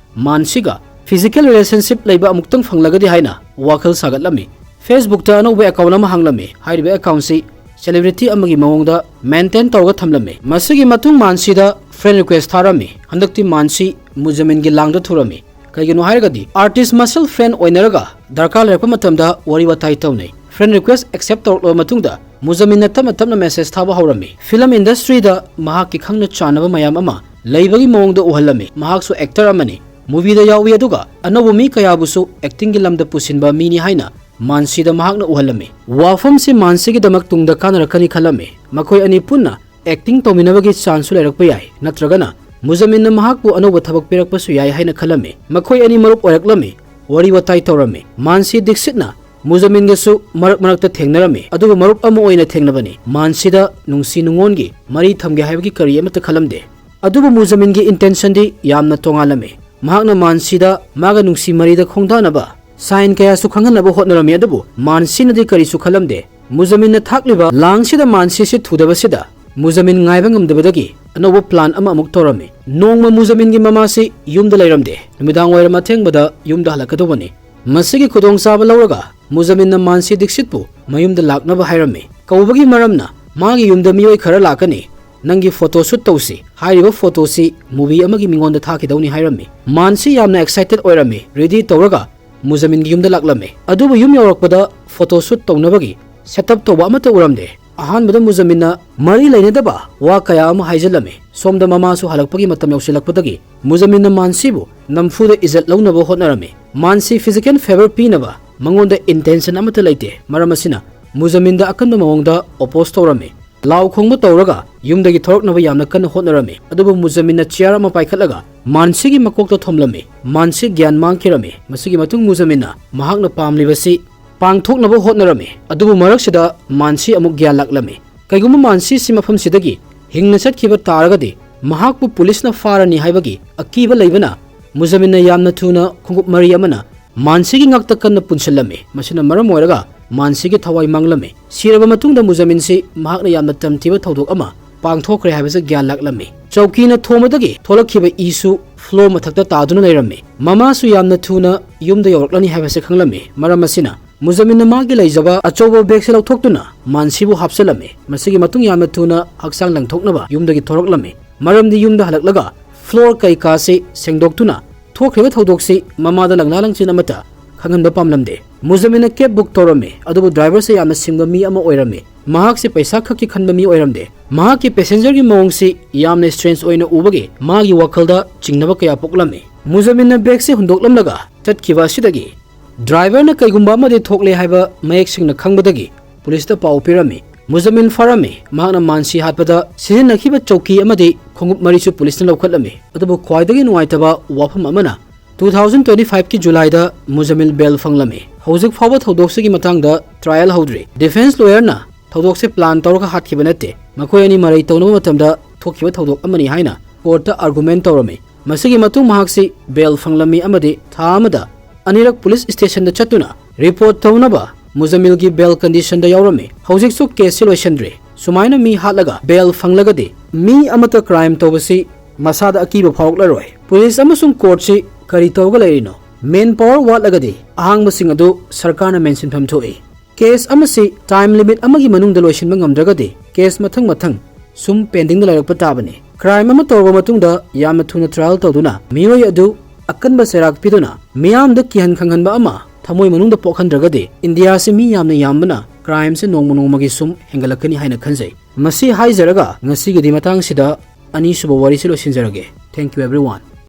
ꯃꯥꯟꯁꯤꯒ physical relationship ꯂꯩꯕ ꯑꯃꯨꯛꯇꯪ ꯐꯪꯂꯒꯗꯤ ꯍꯥꯏꯅ ꯋꯥꯈꯜ ꯁꯥꯒꯠꯂꯝꯃꯤ꯫ Facebookꯇ ꯑꯅꯧꯕ account ꯑꯃ ꯍꯥꯡꯂꯝꯃꯤ꯫ ꯍꯥꯏꯔꯤꯕ accountꯁꯤ celebrity ꯑꯃꯒꯤ ꯃꯑꯣꯡꯗ maintain ꯇꯧꯔꯒ ꯊꯝꯂꯝꯃꯤ꯫ ꯃꯁꯤꯒꯤ ꯃꯇꯨꯡ ꯃꯥꯟꯁꯤꯗ friend request ꯊꯥꯔꯝꯃꯤ꯫ ꯍꯟꯗꯛꯇꯤ ꯃꯥꯟꯁꯤ ꯃꯨꯖꯃꯤꯜꯒꯤ ꯂꯥꯡꯗ ꯊꯨꯔꯝꯃꯤ꯫ ꯀꯩꯒꯤꯅꯣ ꯍꯥꯏꯔꯒꯗꯤ artist ꯃꯁꯦꯜ friend ꯑꯣꯏꯅꯔꯒ ꯗꯔꯀꯥꯔ ꯂꯩꯔꯛꯄ ꯃꯇꯝꯗ ꯋꯥꯔꯤ ꯋꯥꯇꯥꯏ ꯇꯧꯅꯩ꯫ Friend request accept ꯇꯧꯔꯛꯂꯕ ꯃꯇꯨꯡꯗ ꯃꯨꯖꯃꯤꯜꯅ ꯇꯞꯅ ꯇꯞꯅ message ꯊꯥꯕ ꯍꯧꯔꯝꯃꯤ꯫ Film industryꯗ ꯃꯍꯥꯛꯀꯤ ꯈꯪꯅ ꯆꯥꯟꯅꯕ ꯃꯌꯥꯝ ꯑꯃ ꯂꯩꯕꯒꯤ ꯃꯑꯣꯡꯗ ꯎꯍꯜꯂꯝꯃꯤ꯫ ꯃꯍꯥꯛꯁꯨ actor ꯑꯃꯅꯤ꯫ Movieꯗ ꯌꯥꯎꯏ, ꯑꯗꯨꯒ ꯑꯅꯧꯕ ꯃꯤ ꯀꯌꯥꯕꯨꯁꯨ actingꯒꯤ ꯂꯝꯗ ꯄꯨꯁꯤꯟꯕ ꯃꯤꯅꯤ ꯍꯥꯏꯅ ꯃꯥꯟꯁꯤꯗ ꯃꯍꯥꯛꯅ ꯎꯍꯜꯂꯝꯃꯤ꯫ ꯋꯥꯐꯝꯁꯤ ꯃꯥꯟꯁꯤꯒꯤꯗꯃꯛ ꯇꯨꯡꯗ ꯀꯥꯟꯅꯔꯛꯀꯅꯤ ꯈꯜꯂꯝꯃꯤ꯫ ꯃꯈꯣꯏ ꯑꯅꯤ ꯄꯨꯟꯅ acting ꯇꯧꯃꯤꯟꯅꯕꯒꯤ chanceꯁꯨ ꯂꯩꯔꯛꯄ ꯌꯥꯏ, ꯅꯠꯇ꯭ꯔꯒꯅ ꯃꯨꯖꯃꯤꯜꯅ ꯃꯍꯥꯛꯄꯨ ꯑꯅꯧꯕ ꯊꯕꯛ ꯄꯤꯔꯛꯄꯁꯨ ꯌꯥꯏ ꯍꯥꯏꯅ ꯈꯜꯂꯝꯃꯤ꯫ ꯃꯈꯣꯏ ꯑꯅꯤ ꯃꯔꯨꯞ ꯑꯣꯏꯔꯛꯂꯝꯃꯤ, ꯋꯥꯔꯤ ꯋꯥꯇꯥꯏ ꯇꯧꯔꯝꯃꯤ꯫ ꯃꯥꯟꯁꯤ ꯗꯤꯛꯁꯤꯠꯅ ꯃꯨꯖꯃꯤꯜꯒꯁꯨ ꯃꯔꯛ ꯃꯔꯛꯇ ꯊꯦꯡꯅꯔꯝꯃꯤ, ꯑꯗꯨꯕꯨ ꯃꯔꯨꯞ ꯑꯃ ꯑꯣꯏꯅ ꯊꯦꯡꯅꯕꯅꯤ꯫ ꯃꯥꯟꯁꯤꯗ ꯅꯨꯡꯁꯤ ꯅꯨꯡꯉꯣꯟꯒꯤ ꯃꯔꯤ ꯊꯝꯒꯦ ꯍꯥꯏꯕꯒꯤ ꯀꯔꯤ ꯑꯃꯠꯇ ꯈꯜꯂꯝꯗꯦ꯫ ꯑꯗꯨꯕꯨ ꯃꯨꯖꯃꯤꯜꯒꯤ intentionꯗꯤ ꯌꯥꯝꯅ ꯇꯣꯉꯥꯜꯂꯝꯃꯤ꯫ ꯃꯍꯥꯛꯅ ꯃꯥꯟꯁꯤꯗ ꯃꯥꯒ ꯅꯨꯡꯁꯤ ꯃꯔꯤꯗ ꯈꯣꯡꯗꯥꯅꯕ ꯁꯥꯏꯟ ꯀꯌꯥꯁꯨ ꯈꯪꯍꯟꯅꯕ ꯍꯣꯠꯅꯔꯝꯃꯤ, ꯑꯗꯨꯕꯨ ꯃꯥꯟꯁꯤꯅꯗꯤ ꯀꯔꯤꯁꯨ ꯈꯜꯂꯝꯗꯦ꯫ ꯃꯨꯖꯃꯤꯟꯅ ꯊꯥꯛꯂꯤꯕ ꯂꯥꯡꯁꯤꯗ ꯃꯥꯟꯁꯤꯁꯤ ꯊꯨꯗꯕꯁꯤꯗ ꯃꯨꯖꯃꯤꯟ ꯉꯥꯏꯕ ꯉꯝꯗꯕꯗꯒꯤ ꯑꯅꯧꯕ ꯄ꯭ꯂꯥꯟ ꯑꯃ ꯑꯃꯨꯛ ꯇꯧꯔꯝꯃꯤ꯫ ꯅꯣꯡꯃ ꯃꯨꯖꯃꯤꯟꯒꯤ ꯃꯃꯥꯁꯤ ꯌꯨꯝꯗ ꯂꯩꯔꯝꯗꯦ꯫ ꯅꯨꯃꯤꯗꯥꯡ ꯋꯥꯏꯔꯝ ꯑꯊꯦꯡꯕꯗ ꯌꯨꯝꯗ ꯍꯜꯂꯛꯀꯗꯧꯕꯅꯤ꯫ ꯃꯁꯤꯒꯤ ꯈꯨꯗꯣꯡꯆꯥꯕ ꯂꯧꯔꯒ ꯃꯨꯖꯃꯤꯟꯅ ꯃꯥꯟꯁꯤ ꯗꯤꯛꯁꯤꯠꯄꯨ ꯃꯌꯨꯝꯗ ꯂꯥꯛꯅꯕ ꯍꯥꯏꯔꯝꯃꯤ꯫ ꯀꯧꯕꯒꯤ ꯃꯔꯝꯅ ꯃꯥꯒꯤ ꯌꯨꯝꯗ ꯃꯤꯑꯣꯏ ꯈꯔ ꯂꯥꯛꯀꯅꯤ, ꯅꯪꯒꯤ ꯐꯣꯇꯣ ꯁꯨꯠ ꯇꯧꯁꯤ꯫ ꯍꯥꯏꯔꯤꯕ ꯐꯣꯇꯣꯁꯤ movie ꯑꯃꯒꯤ ꯃꯤꯉꯣꯟꯗ ꯊꯥꯈꯤꯗꯧꯅꯤ ꯍꯥꯏꯔꯝꯃꯤ꯫ ꯃꯥꯟꯁꯤ ꯌꯥꯝꯅ excited ꯑꯣꯏꯔꯝꯃꯤ꯫ Ready ꯇꯧꯔꯒ ꯃꯨꯖꯃꯤꯟꯒꯤ ꯌꯨꯝꯗ ꯂꯥꯛꯂꯝꯃꯤ꯫ ꯑꯗꯨꯕꯨ ꯌꯨꯝ ꯌꯧꯔꯛꯄꯗ ꯐꯣꯇꯣ ꯁꯨꯠ ꯇꯧꯅꯕꯒꯤ setup ꯇꯧꯕ ꯑꯃꯠꯇ ꯎꯔꯝꯗꯦ꯫ ꯑꯍꯥꯟꯕꯗ ꯃꯨꯖꯃꯤꯟꯅ ꯃꯔꯤ ꯂꯩꯅꯗꯕ ꯋꯥ ꯀꯌꯥ ꯑꯃ ꯍꯥꯏꯖꯤꯜꯂꯝꯃꯤ꯫ ꯁꯣꯝꯗ ꯃꯃꯥꯁꯨ ꯍꯜꯂꯛꯄꯒꯤ ꯃꯇꯝ ꯌꯧꯁꯤꯜꯂꯛꯄꯗꯒꯤ ꯃꯨꯖꯃꯤꯟꯅ ꯃꯥꯟꯁꯤꯕꯨ ꯅꯝꯐꯨꯗ ꯏꯖꯠ ꯂꯧꯅꯕ ꯍꯣꯠꯅꯔꯝꯃꯤ꯫ ꯃꯥꯟꯁꯤ physical favour ꯄꯤꯅꯕ ꯃꯉꯣꯟꯗ intention ꯑꯃꯠꯇ ꯂꯩꯇꯦ꯫ ꯃꯔꯝ ꯑꯁꯤꯅ ꯃꯨꯖꯃꯤꯟꯗ ꯑꯀꯟꯕ ꯃꯑꯣꯡꯗ oppose ꯇꯧꯔꯝꯃꯤ꯫ ꯂꯥꯎ ꯈꯣꯡꯕ ꯇꯧꯔꯒ ꯌꯨꯝꯗꯒꯤ ꯊꯣꯔꯛꯅꯕ ꯌꯥꯝꯅ ꯀꯟꯅ ꯍꯣꯠꯅꯔꯝꯃꯤ꯫ ꯑꯗꯨꯕꯨ ꯃꯨꯖꯃꯤꯟꯅ chair ꯑꯃ ꯄꯥꯏꯈꯠꯂꯒ ꯃꯥꯟꯁꯤꯒꯤ ꯃꯀꯣꯛꯇ ꯊꯣꯝꯂꯝꯃꯤ꯫ ꯃꯥꯟꯁꯤ ꯒ꯭ꯌꯥꯟ ꯃꯥꯡꯈꯤꯔꯝꯃꯤ꯫ ꯃꯁꯤꯒꯤ ꯃꯇꯨꯡ ꯃꯨꯖꯃꯤꯟꯅ ꯃꯍꯥꯛꯅ ꯄꯥꯝꯂꯤꯕꯁꯤ ꯄꯥꯡꯊꯣꯛꯅꯕ ꯍꯣꯠꯅꯔꯝꯃꯤ꯫ ꯑꯗꯨꯕꯨ ꯃꯔꯛꯁꯤꯗ ꯃꯥꯟꯁꯤ ꯑꯃꯨꯛ ꯒ꯭ꯌꯥꯟ ꯂꯥꯛꯂꯝꯃꯤ꯫ ꯀꯩꯒꯨꯝꯕ ꯃꯥꯟꯁꯤꯁꯤ ꯃꯐꯝꯁꯤꯗꯒꯤ ꯍꯤꯡꯅ ꯆꯠꯈꯤꯕ ꯇꯥꯔꯒꯗꯤ ꯃꯍꯥꯛꯄꯨ ꯄꯨꯂꯤꯁꯅ ꯐꯥꯔꯅꯤ ꯍꯥꯏꯕꯒꯤ ꯑꯀꯤꯕ ꯂꯩꯕꯅ ꯃꯨꯖꯃꯤꯟꯅ ꯌꯥꯝꯅ ꯊꯨꯅ ꯈꯣꯡꯎꯞ ꯃꯔꯤ ꯑꯃꯅ ꯃꯥꯟꯁꯤꯒꯤ ꯉꯛꯇ ꯀꯟꯅ ꯄꯨꯟꯁꯤꯜꯂꯝꯃꯤ꯫ ꯃꯁꯤꯅ ꯃꯔꯝ ꯑꯣꯏꯔꯒ ꯃꯥꯟꯁꯤꯒꯤ ꯊꯋꯥꯏ ꯃꯥꯡꯂꯝꯃꯤ꯫ ꯁꯤꯔꯕ ꯃꯇꯨꯡꯗ ꯃꯨꯖꯃꯤꯟꯁꯤ ꯃꯍꯥꯛꯅ ꯌꯥꯝꯅ ꯇꯝꯊꯤꯕ ꯊꯧꯗꯣꯛ ꯑꯃ ꯄꯥꯡꯊꯣꯛꯈ꯭ꯔꯦ ꯍꯥꯏꯕꯁꯤ ꯒ꯭ꯌꯥꯟ ꯂꯥꯛꯂꯝꯃꯤ꯫ ꯆꯧꯀꯤꯅ ꯊꯣꯝꯕꯗꯒꯤ ꯊꯣꯛꯂꯛꯈꯤꯕ ꯏꯁꯨ floor ꯃꯊꯛꯇ ꯇꯥꯗꯨꯅ ꯂꯩꯔꯝꯃꯤ꯫ ꯃꯃꯥꯁꯨ ꯌꯥꯝꯅ ꯊꯨꯅ ꯌꯨꯝꯗ ꯌꯧꯔꯛꯂꯅꯤ ꯍꯥꯏꯕꯁꯤ ꯈꯪꯂꯝꯃꯤ꯫ ꯃꯔꯝ ꯑꯁꯤꯅ ꯃꯨꯖꯃꯤꯟꯅ ꯃꯥꯒꯤ ꯂꯩꯖꯕ ꯑꯆꯧꯕ bagꯁꯦ ꯂꯧꯊꯣꯛꯇꯨꯅ ꯃꯥꯟꯁꯤꯕꯨ ꯍꯥꯞꯆꯤꯜꯂꯝꯃꯤ꯫ ꯃꯁꯤꯒꯤ ꯃꯇꯨꯡ ꯌꯥꯝꯅ ꯊꯨꯅ ꯍꯛꯆꯥꯡ ꯂꯪꯊꯣꯛꯅꯕ ꯌꯨꯝꯗꯒꯤ ꯊꯣꯔꯛꯂꯝꯃꯤ꯫ ꯃꯔꯝꯗꯤ ꯌꯨꯝꯗ ꯍꯜꯂꯛꯂꯒ floor ꯀꯩꯀꯥꯁꯤ ꯁꯦꯡꯗꯣꯛꯇꯨꯅ ꯊꯣꯛꯈ꯭ꯔꯤꯕ ꯊꯧꯗꯣꯛꯁꯤ ꯃꯃꯥꯗ ꯂꯪꯅꯥ ꯂꯪꯁꯤꯟ ꯑꯃꯠꯇ ꯈꯪꯍꯟꯕ ꯄꯥꯝꯂꯝꯗꯦ꯫ ꯃꯨꯖꯃꯤꯟꯅ cab book ꯇꯧꯔꯝꯃꯤ, ꯑꯗꯨꯕꯨ driverꯁꯦ ꯌꯥꯝꯅ ꯁꯤꯡꯕ ꯃꯤ ꯑꯃ ꯑꯣꯏꯔꯝꯃꯤ꯫ ꯃꯍꯥꯛꯁꯤ ꯄꯩꯁꯥ ꯈꯛꯀꯤ ꯈꯟꯕ ꯃꯤ ꯑꯣꯏꯔꯝꯗꯦ꯫ ꯃꯍꯥꯛꯀꯤ passengerꯒꯤ ꯃꯑꯣꯡꯁꯤ ꯌꯥꯝꯅ strange ꯑꯣꯏꯅ ꯎꯕꯒꯤ ꯃꯥꯒꯤ ꯋꯥꯈꯜꯗ ꯆꯤꯡꯅꯕ ꯀꯌꯥ ꯄꯣꯛꯂꯝꯃꯤ꯫ ꯃꯨꯖꯃꯤꯟꯅ bagꯁꯦ ꯍꯨꯟꯗꯣꯛꯂꯝꯂꯒ ꯆꯠꯈꯤꯕ ꯑꯁꯤꯗꯒꯤ driverꯅ ꯀꯩꯒꯨꯝꯕ ꯑꯃꯗꯤ ꯊꯣꯛꯂꯦ ꯍꯥꯏꯕ ꯃꯌꯦꯛ ꯁꯦꯡꯅ ꯈꯪꯕꯗꯒꯤ ꯄꯨꯂꯤꯁꯇ ꯄꯥꯎ ꯄꯤꯔꯝꯃꯤ꯫ ꯃꯨꯖꯃꯤꯟ ꯐꯥꯔꯝꯃꯤ꯫ ꯃꯍꯥꯛꯅ ꯃꯥꯟꯁꯤ ꯍꯥꯠꯄꯗ ꯁꯤꯖꯤꯟꯅꯈꯤꯕ ꯆꯧꯀꯤ ꯑꯃꯗꯤ ꯈꯣꯡꯎꯞ ꯃꯔꯤꯁꯨ ꯄꯨꯂꯤꯁꯅ ꯂꯧꯈꯠꯂꯝꯃꯤ꯫ ꯑꯗꯨꯕꯨ ꯈ꯭ꯋꯥꯏꯗꯒꯤ ꯅꯨꯡꯉꯥꯏꯇꯕ ꯋꯥꯐꯝ ꯑꯃꯅ, two thousand twenty fiveꯀꯤ Julyꯗ ꯃꯨꯖꯃꯤꯟ bail ꯐꯪꯂꯝꯃꯤ꯫ ꯍꯧꯖꯤꯛ ꯐꯥꯎꯕ ꯊꯧꯗꯣꯛꯁꯤꯒꯤ ꯃꯇꯥꯡꯗ trial ꯍꯧꯗ꯭ꯔꯤ꯫ Defence lawyerꯅ ꯊꯧꯗꯣꯛꯁꯦ plan ꯇꯧꯔꯒ ꯍꯥꯠꯈꯤꯕ ꯅꯠꯇꯦ, ꯃꯈꯣꯏ ꯑꯅꯤ ꯃꯔꯩ ꯇꯧꯅꯕ ꯃꯇꯝꯗ ꯊꯣꯛꯈꯤꯕ ꯊꯧꯗꯣꯛ ꯑꯃꯅꯤ ꯍꯥꯏꯅ courtꯇ argument ꯇꯧꯔꯝꯃꯤ꯫ ꯃꯁꯤꯒꯤ ꯃꯇꯨꯡ ꯃꯍꯥꯛꯁꯤ bail ꯐꯪꯂꯝꯃꯤ ꯑꯃꯗꯤ ꯊꯥ ꯑꯃꯗ ꯑꯅꯤꯔꯛ ꯄꯨꯂꯤꯁ ꯁ꯭ꯇꯦꯁꯟꯗ ꯆꯠꯇꯨꯅ ꯔꯤꯄꯣꯔꯠ ꯇꯧꯅꯕ ꯃꯨꯖꯃꯤꯜꯒꯤ ꯕꯦꯜ ꯀꯟꯗꯤꯁꯟꯗ ꯌꯥꯎꯔꯝꯃꯤ꯫ ꯍꯧꯖꯤꯛꯁꯨ ꯀꯦꯁꯁꯤ ꯂꯣꯏꯁꯤꯟꯗ꯭ꯔꯤ꯫ ꯁꯨꯃꯥꯏꯅ ꯃꯤ ꯍꯥꯠꯂꯒ ꯕꯦꯜ ꯐꯪꯂꯒꯗꯤ ꯃꯤ ꯑꯃꯠꯇ ꯀ꯭ꯔꯥꯏꯝ ꯇꯧꯕꯁꯤ ꯃꯁꯥꯗ ꯑꯀꯤꯕ ꯐꯥꯎꯔꯛꯂꯔꯣꯏ꯫ ꯄꯨꯂꯤꯁ ꯑꯃꯁꯨꯡ ꯀꯣꯔꯠꯁꯤ ꯀꯔꯤ ꯇꯧꯔꯒ ꯂꯩꯔꯤꯅꯣ? ꯃꯦꯟ ꯄꯥꯋꯔ ꯋꯥꯠꯂꯒꯗꯤ ꯑꯍꯥꯡꯕꯁꯤꯡ ꯑꯗꯨ ꯁꯔꯀꯥꯔꯅ ꯃꯦꯟꯁꯤꯟꯐꯝ ꯊꯣꯛꯏ꯫ ꯀꯦꯁ ꯑꯃꯁꯤ ꯇꯥꯏꯝ ꯂꯤꯃꯤꯠ ꯑꯃꯒꯤ ꯃꯅꯨꯡꯗ ꯂꯣꯏꯁꯤꯟꯕ ꯉꯝꯗ꯭ꯔꯒꯗꯤ ꯀꯦꯁ ꯃꯊꯪ ꯃꯊꯪ ꯁꯨꯝ ꯄꯦꯟꯗꯤꯡꯗ ꯂꯩꯔꯛꯄ ꯇꯥꯕꯅꯤ꯫ ꯀ꯭ꯔꯥꯏꯝ ꯑꯃ ꯇꯧꯔꯕ ꯃꯇꯨꯡꯗ ꯌꯥꯝꯅ ꯊꯨꯅ ꯇ꯭ꯔꯥꯏꯜ ꯇꯧꯗꯨꯅ ꯃꯤꯑꯣꯏ ꯑꯗꯨ ꯑꯀꯟꯕ ꯆꯩꯔꯥꯛ ꯄꯤꯗꯨꯅ ꯃꯤꯌꯥꯝꯗ ꯀꯤꯍꯟ ꯈꯪꯍꯟꯕ ꯑꯃ ꯊꯃꯣꯏ ꯃꯅꯨꯡꯗ ꯄꯣꯛꯍꯟꯗ꯭ꯔꯒꯗꯤ ꯏꯟꯗꯤꯌꯥꯁꯤ ꯃꯤ ꯌꯥꯝꯅ ꯌꯥꯝꯕꯅ ꯀ꯭ꯔꯥꯏꯝꯁꯤ ꯅꯣꯡꯃ ꯅꯣꯡꯃꯒꯤ ꯁꯨꯝ ꯍꯦꯟꯒꯠꯂꯛꯀꯅꯤ ꯍꯥꯏꯅ ꯈꯟꯖꯩ꯫ ꯃꯁꯤ ꯍꯥꯏꯖꯔꯒ ꯉꯁꯤꯒꯤꯗꯤ ꯃꯇꯥꯡꯁꯤꯗ ꯑꯅꯤꯁꯨꯕ ꯋꯥꯔꯤꯁꯤ ꯂꯣꯏꯁꯤꯟꯖꯔꯒꯦ꯫ Thank you everyone.